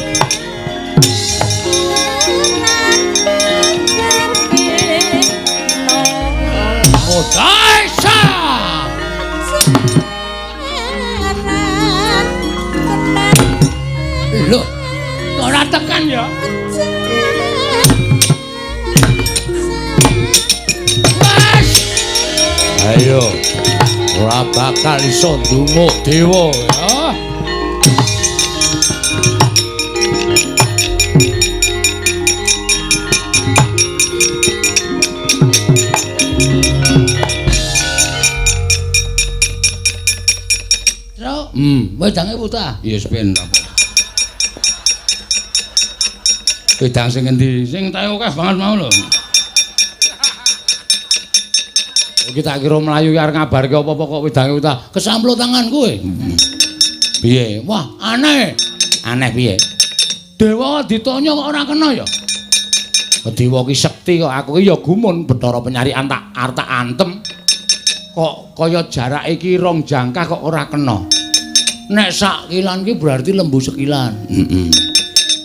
Speaker 1: Daisa. Loh, ora tekan ya? Mas.
Speaker 2: Ayo. Ora bakal iso ndumuk dewa ya.
Speaker 1: Wedange putah.
Speaker 2: Ya wis ben apa. Wedang sing endi? Sing tae akeh banget mau lho. Iki tak kira mlayu ki arep ngabarke apa-apa kok wedange utah.
Speaker 1: Kesampluk tangan kowe.
Speaker 2: Piye?
Speaker 1: Wah, aneh.
Speaker 2: Aneh piye?
Speaker 1: Dewa ditanya kok ora kena ya?
Speaker 2: Dewa ki sekti kok, aku ki ya gumun Bathara Penyarikan tak arep tak antem. Kok kaya jarak iki rong jangkah kok ora kena.
Speaker 1: Nek sak kilan ki berarti lembu sekilan.
Speaker 2: Heeh.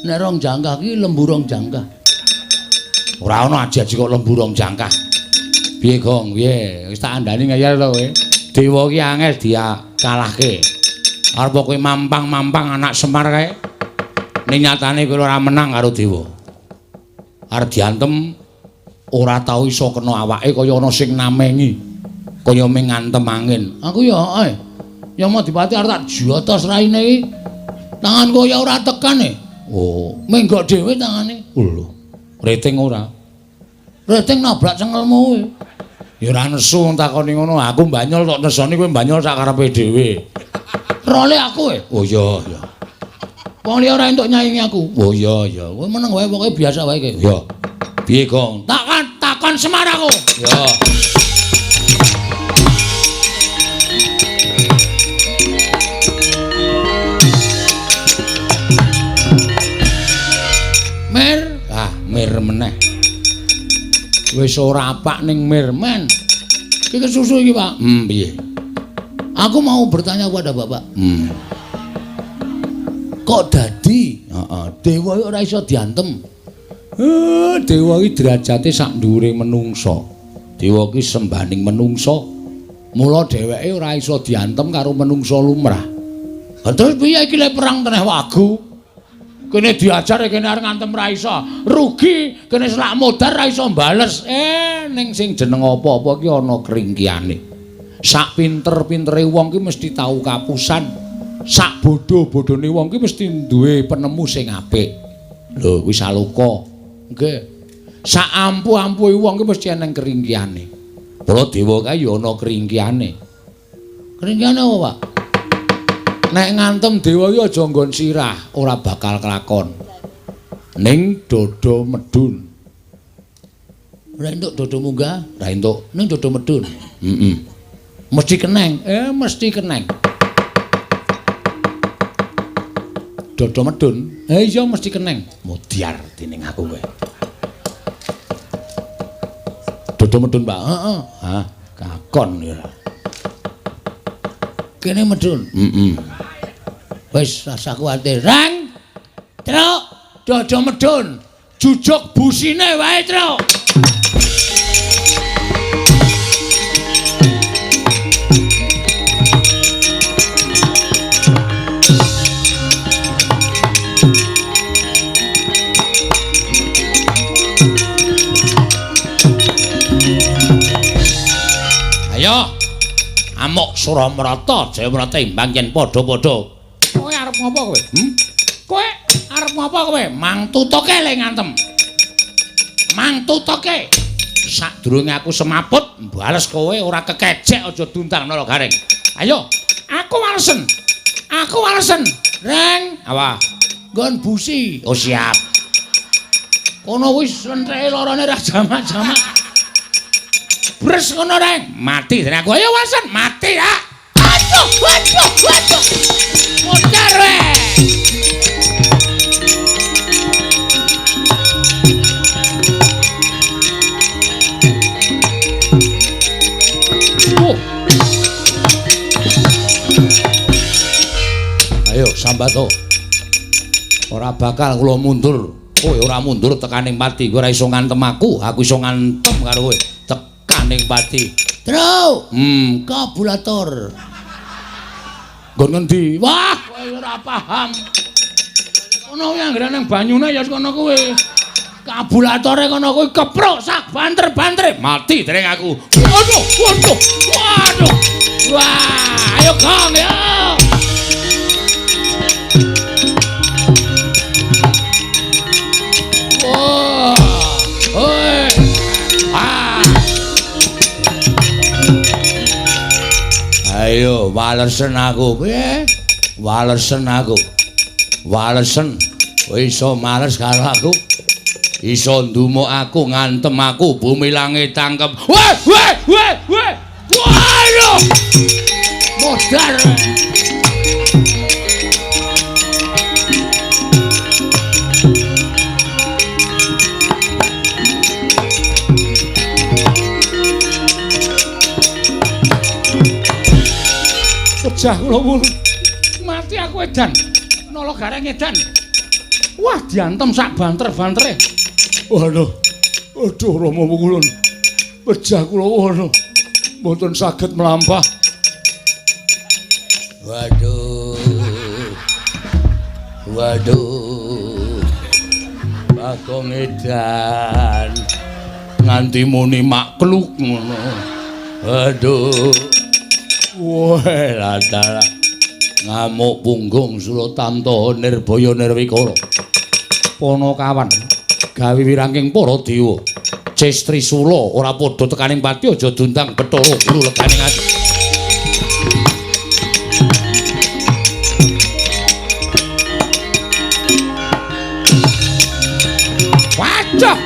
Speaker 1: Nek rong jangkah ki lembu rong jangkah.
Speaker 2: Ora ana aji-aji kok lembu rong jangkah. Piye, Gong? Piye? Wis tak andani ngeyel to kowe. Dewa ki angel dikalahke. Arep kowe mampang-mampang anak Semar kae. Ning nyatane kowe ora menang karo dewa. Arep diantem ora tau iso kena awake kaya ana sing namengi. Kaya ming ngantem angin.
Speaker 1: Aku ya heeh. Ya mau dipati arep tak jotos raine iki. Tanganku ya ora tekan e.
Speaker 2: Oh,
Speaker 1: menggok dhewe tangane.
Speaker 2: Lho, rating ora?
Speaker 1: Rating nabrak cengelmu kowe.
Speaker 2: Ya ora nesu wong takoni ngono. Aku banyol tok nesoni kowe banyol sak karepe dhewe.
Speaker 1: Role aku e.
Speaker 2: Oh iya, iya.
Speaker 1: Wong liya ora entuk nyaingi aku.
Speaker 2: Oh iya, iya.
Speaker 1: Kowe meneng wae pokoke biasa wae iki.
Speaker 2: Ya. Piye, Gong?
Speaker 1: Takon takon Semar aku.
Speaker 2: Ya.
Speaker 1: Mir,
Speaker 2: ah mir meneh. Wis ora apak ning mir men.
Speaker 1: Iki kesusu iki, Pak.
Speaker 2: Piye?
Speaker 1: Aku mau bertanya kepada Bapak. Kok dadi?
Speaker 2: Heeh,
Speaker 1: dewa ora iso diantem.
Speaker 2: Dewa iki derajate sak dhuwure menungsa. Dewa iki sembaning menungsa. Mula dheweke ora iso diantem karo menungsa lumrah.
Speaker 1: Lah terus piye iki lek perang teneh wagu? Kene diajar kene arep ngantem ra iso. Rugi, kene selak modar ra iso bales.
Speaker 2: Ning sing jeneng apa-apa ki ana kringkiane. Sak pinter-pintere wong ki mesti tau kapusan. Sak bodho-bodhone wong ki mesti duwe penemu sing apik. Lho, kuwi saloka.
Speaker 1: Nggih.
Speaker 2: Sak ampuh-ampuhe wong ki mesti eneng kringkiane. Mula dewa kae ya ana kringkiane.
Speaker 1: Kringkiane apa, Pak?
Speaker 2: Nek ngantem dewa iki aja nggon sirah, ora bakal kelakon. Ning dodo medun.
Speaker 1: Ora entuk dodo munggah,
Speaker 2: ora entuk.
Speaker 1: Ning dodo medun.
Speaker 2: Heeh.
Speaker 1: Mesti keneng.
Speaker 2: Mesti keneng. Dodo medun. Iya mesti keneng. Mudyar dening aku kowe. Dodo medun, Pak. Heeh. Hah, kakon ya. Kene medun. Heeh. Wis rasa kuwatir. Rang. Truk, dodo medun. Jujuk busine wae, Truk. Ayo. Amuk Suramrata, Jayamrata imbang yen padha-padha. Kowe arep ngopo kowe? Kowe arep ngopo kowe? Mang tutuke le ngantem. Mang tutuke. Sadurunge aku semaput, mbales kowe ora kekejek aja diundang Nala Gareng. Ayo, aku walesen. Aku walesen. Reng, apa? Nggon busi. Oh siap. Kono wis lentreke lorone ra jamak-jamak. Bres ngono Reng, mati dene aku. Ayo walesen, mati ya. Aduh, aduh, aduh. Modar we. Oh. Ayo sambato. Ora bakal kula mundur. Kowe ora mundur tekaning pati. Kowe ora iso ngantem aku, aku iso ngantem karo kowe. Tekaning pati. Truk. Kabulator. Nggon ngendi? Wah, kowe ora paham. Kono kuwi anggere nang banyune ya kono kuwi. Kabulatore kono kuwi keprok sak banter-bantere. Mati dereng aku. Waduh, waduh. Waduh. Wah, ayo Kang ya. Wah. Hoi. Ah. Ayo walesen aku. Piye? Walesen aku. Walesen. Kowe iso males karo aku. Iso ndumuk aku, ngantem aku, bumi langit tangkep. Weh, weh, weh, weh. Waduh. Modar. Pejah kula wulu. Mati aku edan. Nala Gareng edan. Wah, diantem sak banter-bantere. Waduh. Aduh Rama Pukulun. Pejah kula waduh. Mboten saged mlampah. Waduh. Waduh. Bagong edan. Nganti muni makluk ngono. Aduh. Wah, latala. Ngamuk punggung Suratamta Nirbaya Nirwikara. Panakawan gawe wirangking para dewa. Ces Trisula ora padha tekaning pati aja diundang Bathara Guru leganing ati. Wajah.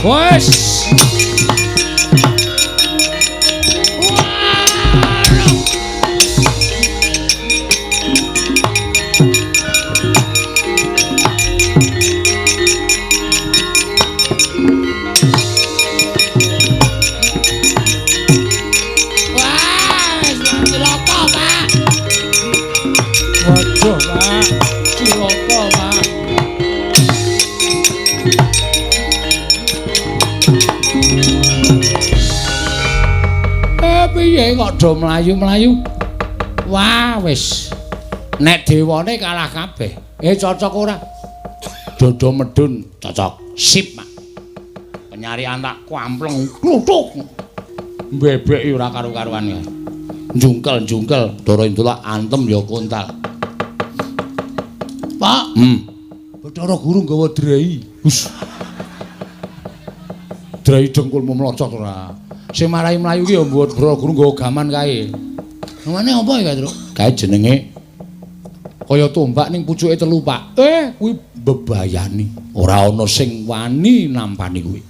Speaker 2: Wes. Piye kok do mlayu-mlayu? Wah, wis. Nek dewane kalah kabeh. Cocok ora? Dodo medun cocok. Sip, Mak. Penyarian tak kampleng kluthuk. Mbebeki ora karu-karuan ya. Jungkel-jungkel, Dara Indula antem ya kontal. Pak, Bathara Guru nggawa drei. Hus. Drei dengkulmu mlocot ora. Sing marai mlayu ki ya Bathara Guru nggawa gaman kae. Gamane apa ya, Truk? Kae jenenge kaya tombak ning pucuke telu, Pak. Kuwi bebayani. Ora ana sing wani nampani kuwi.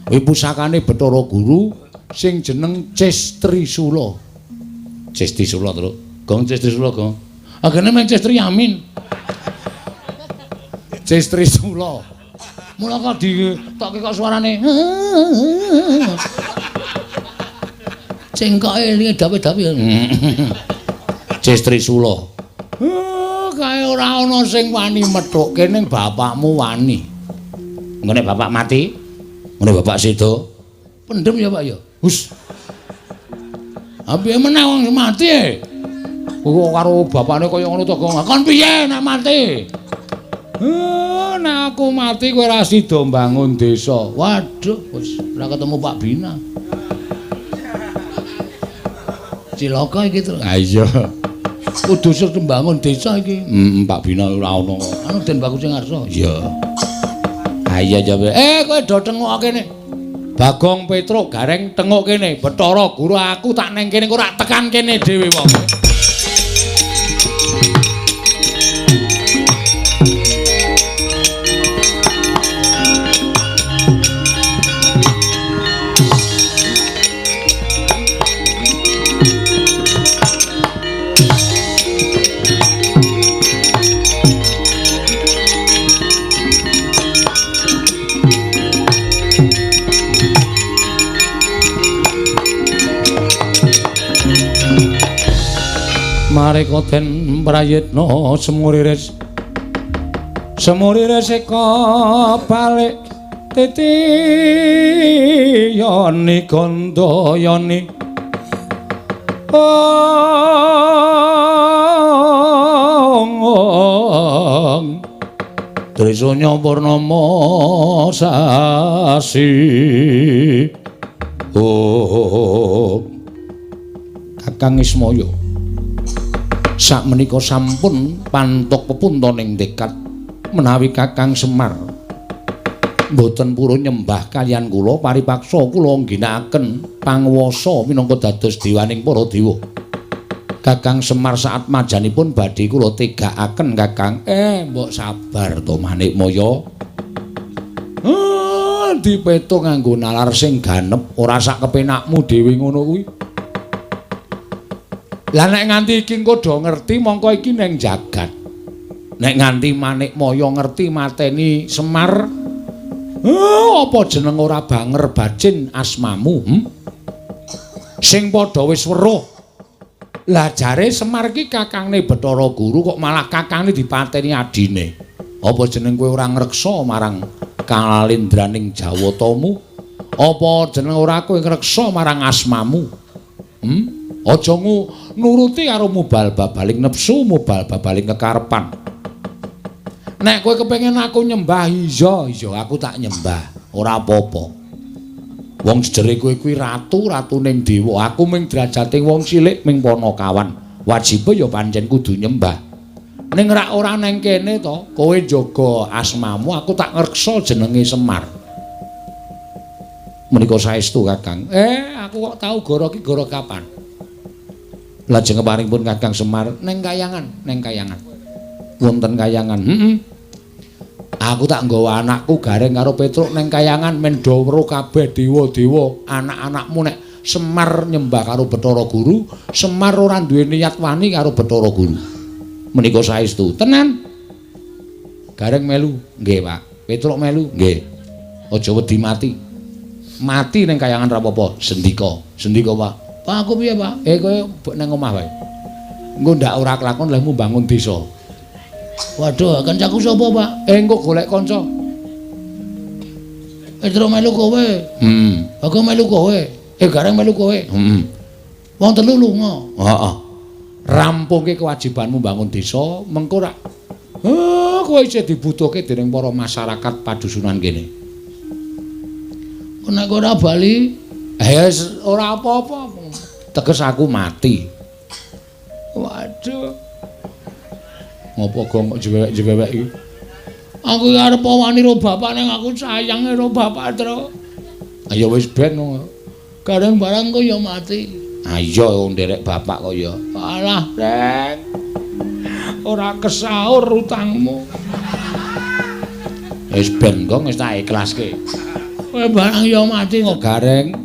Speaker 2: Kuwi pusakane Bathara Guru sing jeneng Ces Trisula. Ces Trisula, Truk. Gong Ces Trisula, Gong.
Speaker 1: Agene meng Cestri Yamin. Cestri Sula. Mula kok ditokke kok suarane. Cengkoke elinge dawe-dawe. Cestri Sula. Kae ora ana sing wani methukke ning bapakmu wani. Engko nek bapak mati, ngene bapak sedo. Pendem ya, Pak ya. Hus. Ha piye meneh wong mati e? Kok karo bapakne kaya ngono to, Gong. Kon piye nek mati? Nek aku mati kowe ora sida mbangun desa. Waduh, wis ora ketemu Pak Bina. Cilaka iki to. Ha iya. Kudu sing mbangun desa iki. Heeh, Pak Bina ora ono. Anu Den Bagus sing ngarsa. Iya. Ha iya ya. Kowe do tengok kene. Bagong Petruk Gareng tengok kene. Bathara Guru aku tak neng kene ora tekan kene dhewe wong. Mareka den prayitna semuriris semuriris eka balik titi yoni gandayani ong Trisanya purnama sasi. Oh Kakang Ismaya sakmenika sampun pantuk pepuntoning tekad menawi Kakang Semar mboten purun nyembah kaliyan kula paripaksa kula ngginakaken panguwasa minangka dados dewaning para dewa. Kakang Semar saat majanipun badhe kula tegakaken Kakang. Mbok sabar to Manikmaya. Dipetung nganggo nalar sing ganep ora sak kepenakmu dhewe ngono kuwi. Lah nek nganti iki engko do ngerti mongko iki neng jagat. Nek nganti Manikmaya ngerti mateni Semar, apa jeneng ora banger bacin asmamu? Sing padha wis weruh. Lah jare Semar iki kakangne Bathara Guru kok malah kakangne dipateni adine. Apa jeneng kowe ora ngreksa marang kalindraning Jawatamu? Apa jeneng ora kowe ngreksa marang asmamu? Aja nuruti karo mubal babaling nepsu, mubal babaling kekarepan. Nek kowe kepengin aku nyembah, iya, iya aku tak nyembah, ora apa-apa. Wong sejere kowe kuwi ratu, ratuning dewa, aku ming derajate wong cilik ming panakawan. Wajibe ya pancen kudu nyembah. Ning rak ora neng kene to, kowe njaga asmamu, aku tak ngreksa jenenge Semar. Menika saestu Kakang. Aku kok tau goro ki goro kapan? Lajeng keparingipun Kakang Semar neng kayangan, neng kayangan. Wonten kayangan. Heeh. Aku tak nggawa anakku Gareng karo Petruk neng kayangan men do weruh kabeh dewa-dewa anak-anakmu nek Semar nyembah karo Bathara Guru, Semar ora duwe niat wani karo Bathara Guru. Menika saestu. Tenan. Gareng melu, nggih, Pak. Petruk melu, nggih. Aja wedi mati. Mati neng kayangan ra apa-apa. Sendika, sendika, Pak. Pak aku piye, Pak? Kowe nang omah wae. Engko ndak ora kelakon lehmu bangun desa. Waduh, kancaku sapa, Pak? Engko golek kanca. Petruk melu kowe. Heeh. Aku melu kowe. Gareng melu kowe. Heeh. Wong telu lunga. Heeh. Rampungke kewajibanmu bangun desa, mengko rak kowe isih dibutuhke dening para masyarakat padusunan kene. Nek ora bali, ora apa-apa. Teges aku mati. Waduh. Ngopo gong kok jewewek-jewewek iki? Aku arep wani ro bapak ning aku sayang ro bapak, Tru. Ayo wis ben. Gareng barang kok ya mati. Ayo wong nderek bapak kok ya. Alah, Reng. Ora kesaur utangmu. Wis ben kok wis tak ikhlaske. Kowe barang ya mati kok Gareng.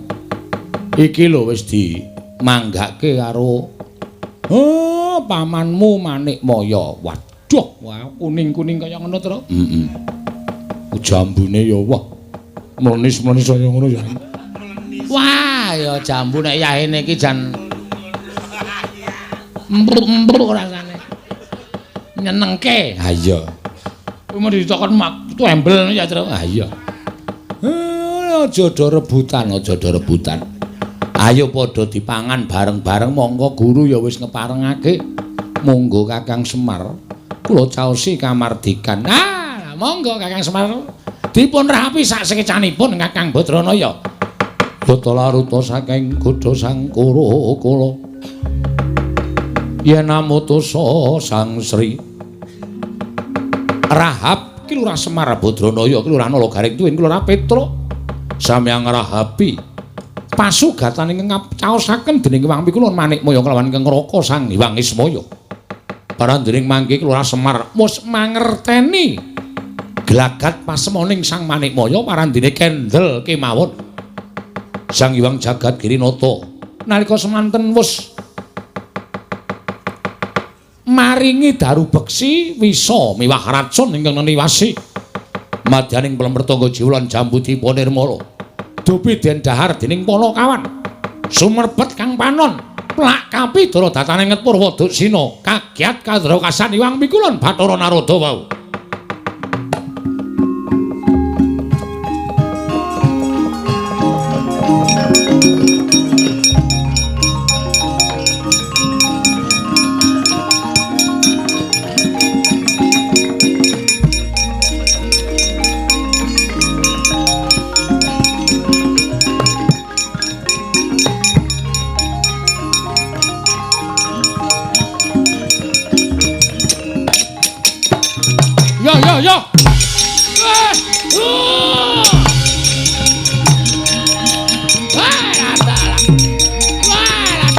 Speaker 1: Iki lho wis dimanggake karo
Speaker 2: Pamanmu Manikmaya. Waduh, wah kuning-kuning kaya ngono, Tru. Heeh. Jambune ya wah. Mlenis-mlenis kaya ngono ya.
Speaker 1: Wah, ya jambu nek yahene iki jan empruk-empruk rasane. Nyenengke.
Speaker 2: Ha iya.
Speaker 1: Kuwi mau ditokon mak tembel ya, Tru.
Speaker 2: Ha iya. Aja do rebutan, aja do rebutan. Ayo padha dipangan bareng-bareng, monggo guru ya wis ngeparengake. Monggo Kakang Semar, kula caosi kamardikan.
Speaker 1: Ah, monggo Kakang Semar. Dipun rapi sak sekecanipun Kakang Badranaya.
Speaker 2: Bata laruta saking godha Sangkara kala. Yen amutusa Sang Sri Rahab ki Lurah Semar Badranaya ki Lurah Nala Garing tuwin ki Lurah Petruk. Samyang rahabi pasugatan ingkang caosaken dening Hyang Pikulun Manikmaya kelawan Ingkang Raka Sang Hyang Ismaya. Parandening mangke Lurah Semar wis mangerteni glagat pasemoning Sang Manikmaya parandene kendel kemawon. Sang Hyang Jagat Girinata nalika semanten wis maringi daru beksi wisa miwah racun ingkang neniwasi madyaning plempertangga jiwa lan jambu dipa nirmala. Dupi den dahar dening Panakawan sumerbet kang panon plak kapidara datane nget Purwa Duksina kagiat kadrakasan Hyang Pikulun Bathara Narada wau. Yo. Wah,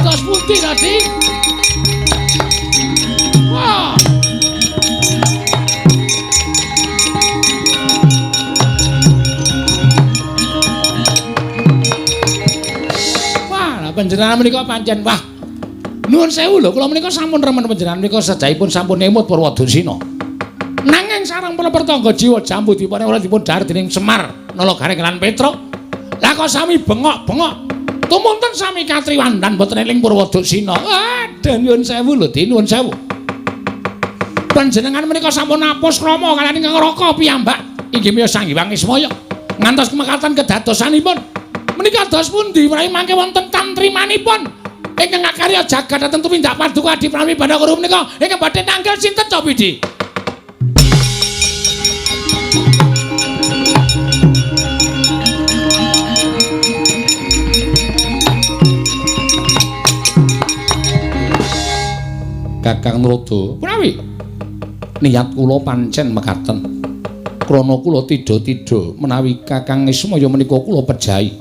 Speaker 2: dos pundi tadi? Wah. Wah, panjenengan menika pancen wah. Nuwun sewu lho, kula menika sampun remen panjenengan menika sejaipun sampun emut Purwadusina. Nanging sareng pertangga jiwa jambu dipun ora dipun dhahar dening Semar Nala Garing lan Petruk. Lah kok sami bengok-bengok. Tumunten sami katriwandan boten eling Purwaduksina. Aduh nyuwun sewu lho, Din, nyuwun sewu. Panjenengan menika sampun apus krama kaliyan ingkang Raka piyambak inggih menika Sang Hyang Ismaya. Ngantos kemekaten kedadosanipun. Menika dos pundi menawi mangke wonten tantrimanipun ingkang ngakarya jagat dhateng tumindak paduka Adi Prami Bathara Guru menika ingkang badhe nanggel sinten Copidi? Kakang Narada,
Speaker 1: punawi
Speaker 2: niat kula pancen mekaten. Krana kula tidha-tidha menawi Kakang Ismaya menika kula pejahi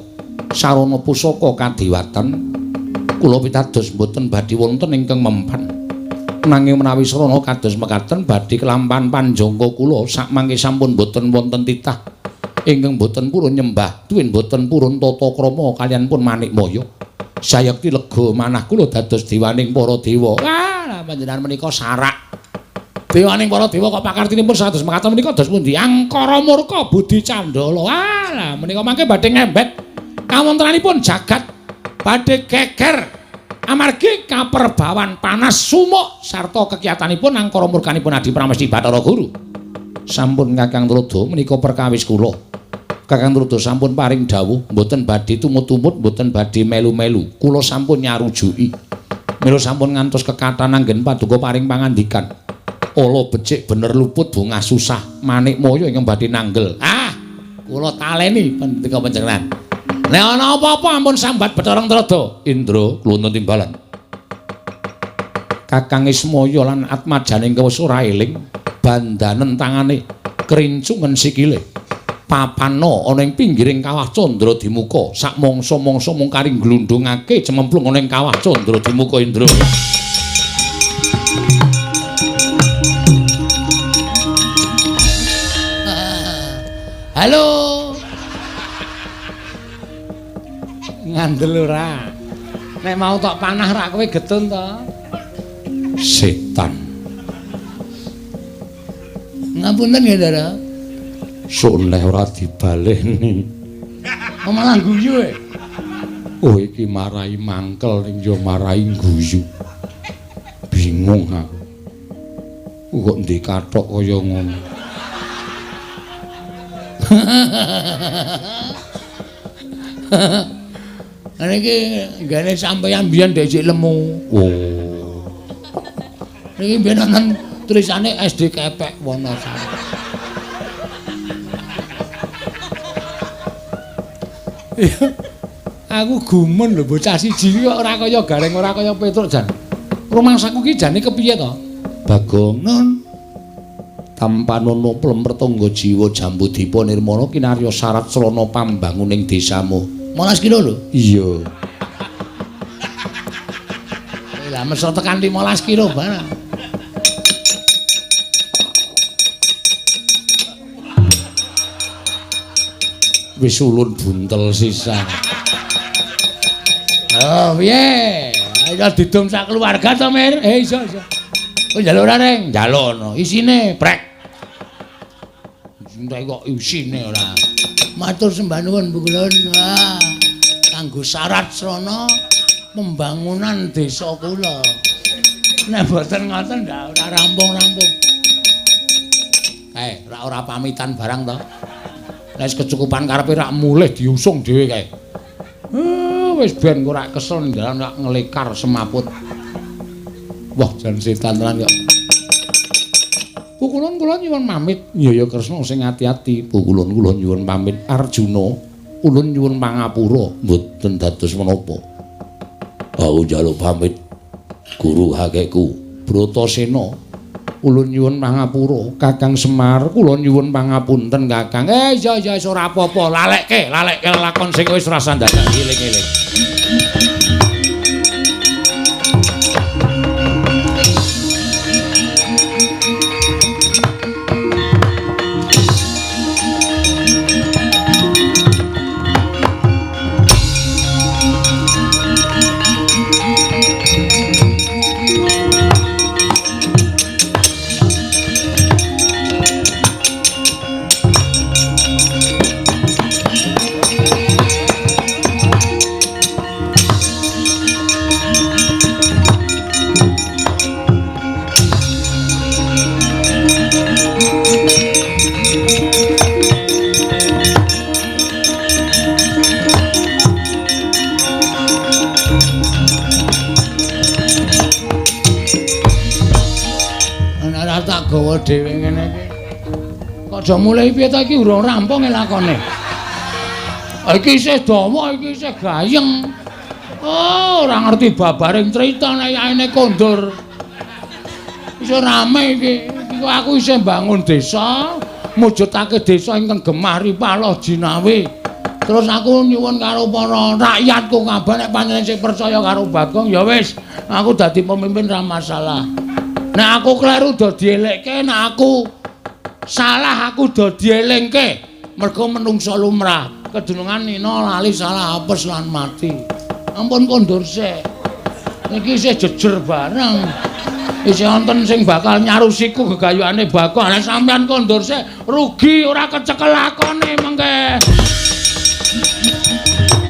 Speaker 2: sarana pusaka kadewatan, kula pitados mboten badhe wonten ingkang mempan. Nanging menawi sarana kados mekaten badhe kelampahan panjangka kula sakmangke sampun mboten wonten titah ingkang mboten purun nyembah tuwin mboten purun tata krama kaliyan pun Manikmaya. Sayekti lega manah kula dados dewaning para dewa.
Speaker 1: Wah, panjenengan menika sarak. Dewaning para dewa kok pakartinipun sados mekaten menika dos pundi? Angkara murka budi candala. Wah, menika mangke badhe ngembet kawontenanipun jagat badhe geger amargi kaperbawan panas sumuk sarta kekiyatanipun angkara murkanipun Adi Pramesti Bathara Guru.
Speaker 2: Sampun Kakang Narada menika perkawis kula. Kakang Narada sampun paring dawuh mboten badhe tumut-tumut, mboten badhe melu-melu. Kula sampun nyarujuki. Mila sampun ngantos kekathahan anggen paduka paring pangandikan. Ala becik bener luput bungah susah Manikmaya ingkang badhe nanggel.
Speaker 1: Ah, kula taleni pendika panjenengan. Nek ana apa-apa ampun sambat Bathara Narada.
Speaker 2: Indra kluntun timbalan. Kakang Ismaya lan atmajane ingkang wis ora eling, bandanen tangane, krincungen sikile. Papana ana ing pinggiring kawah Candra Dimuka, sak mangsa-mangsa mung kari glundhungake cememplung ana ing kawah Candra Dimuka Indra.
Speaker 1: Halo. Ngandel ora? Nek mau tok panah rak kowe getun to.
Speaker 2: Setan.
Speaker 1: Ngapunten nggih, Ndara.
Speaker 2: Sok neh ora dibaleni.
Speaker 1: Oh, malah guyu e.
Speaker 2: Oh, iki marai mangkel ning yo marai guyu. Bingung aku. Kok ndek kathok kaya ngono.
Speaker 1: Niki nggene sampeyan biyen ndek sik lemu.
Speaker 2: Oh.
Speaker 1: Niki biyen wonten tulisane SD Kepek Wonosari.
Speaker 2: Aku gumun lho bocah siji kok ora kaya Gareng, ora kaya Petruk jan. Rumangsaku ki jane kepiye to? Bagong nun tampanono plempertangga jiwa Jambudipa Nirmala kinarya syarat srana pambanguning desamu.
Speaker 1: 15 kilo lho.
Speaker 2: Iya.
Speaker 1: Lah mesra tekan 15 kilo barang.
Speaker 2: Wis ulun buntel sisan.
Speaker 1: Oh, piye? Ayo didum sak keluarga to, Mir? Iso, iso. Oh, njaluk ora, Reng? Njaluk no. Isine prek. Entek kok isine ora. Matur sembah nuwun Bu Kulun. Wah, kanggo syarat srana pembangunan desa kula. Nek mboten ngoten ndak ora rampung-rampung.
Speaker 2: Kae, ora ora pamitan barang to. Nek kecukupan karepe rak mulih diusung dhewe kae. Wis ben kok rak kesel dalan rak ngelekar semaput. Wah, jan setan tenan kok. Pukulun kula nyuwun pamit. Iya ya Kresna sing ati-ati. Pukulun kula nyuwun pamit Arjuna. Ulun nyuwun pangapura mboten dados menapa. Aku njaluk pamit guru hakeku Bratasena. Ulun nyuwun pangapura Kakang Semar, kula nyuwun pangapunten Kakang. Iya iya ora apa-apa, lalekke, lalekke lakon sing wis rasa dadak eling-eling.
Speaker 1: Gawa dhewe ngene iki. Kok aja mulai piye ta iki urung rampung lakone. Iki isih dawa, iki isih gayeng. Oh, ora ngerti babaring crita nek yaene kondur. Isih rame iki. Iki aku isih mbangun desa, mujudake desa ingkang gemah ripah jinawi. Terus aku nyuwun karo para rakyatku kabeh nek panjenengan sing percaya karo Bagong ya wis, aku dadi pemimpin ra masalah. Nek aku kleru do dielekke, nek aku salah aku do dielingke. Mergo menungsa lumrah, kedunungan nina lali salah apes lan mati. Ampun kondur sik. Niki isih jejer bareng. Isih wonten sing bakal nyarusiku gegayuhane Bagong. Nek sampean kondur sik rugi ora kecekel lakone mengke.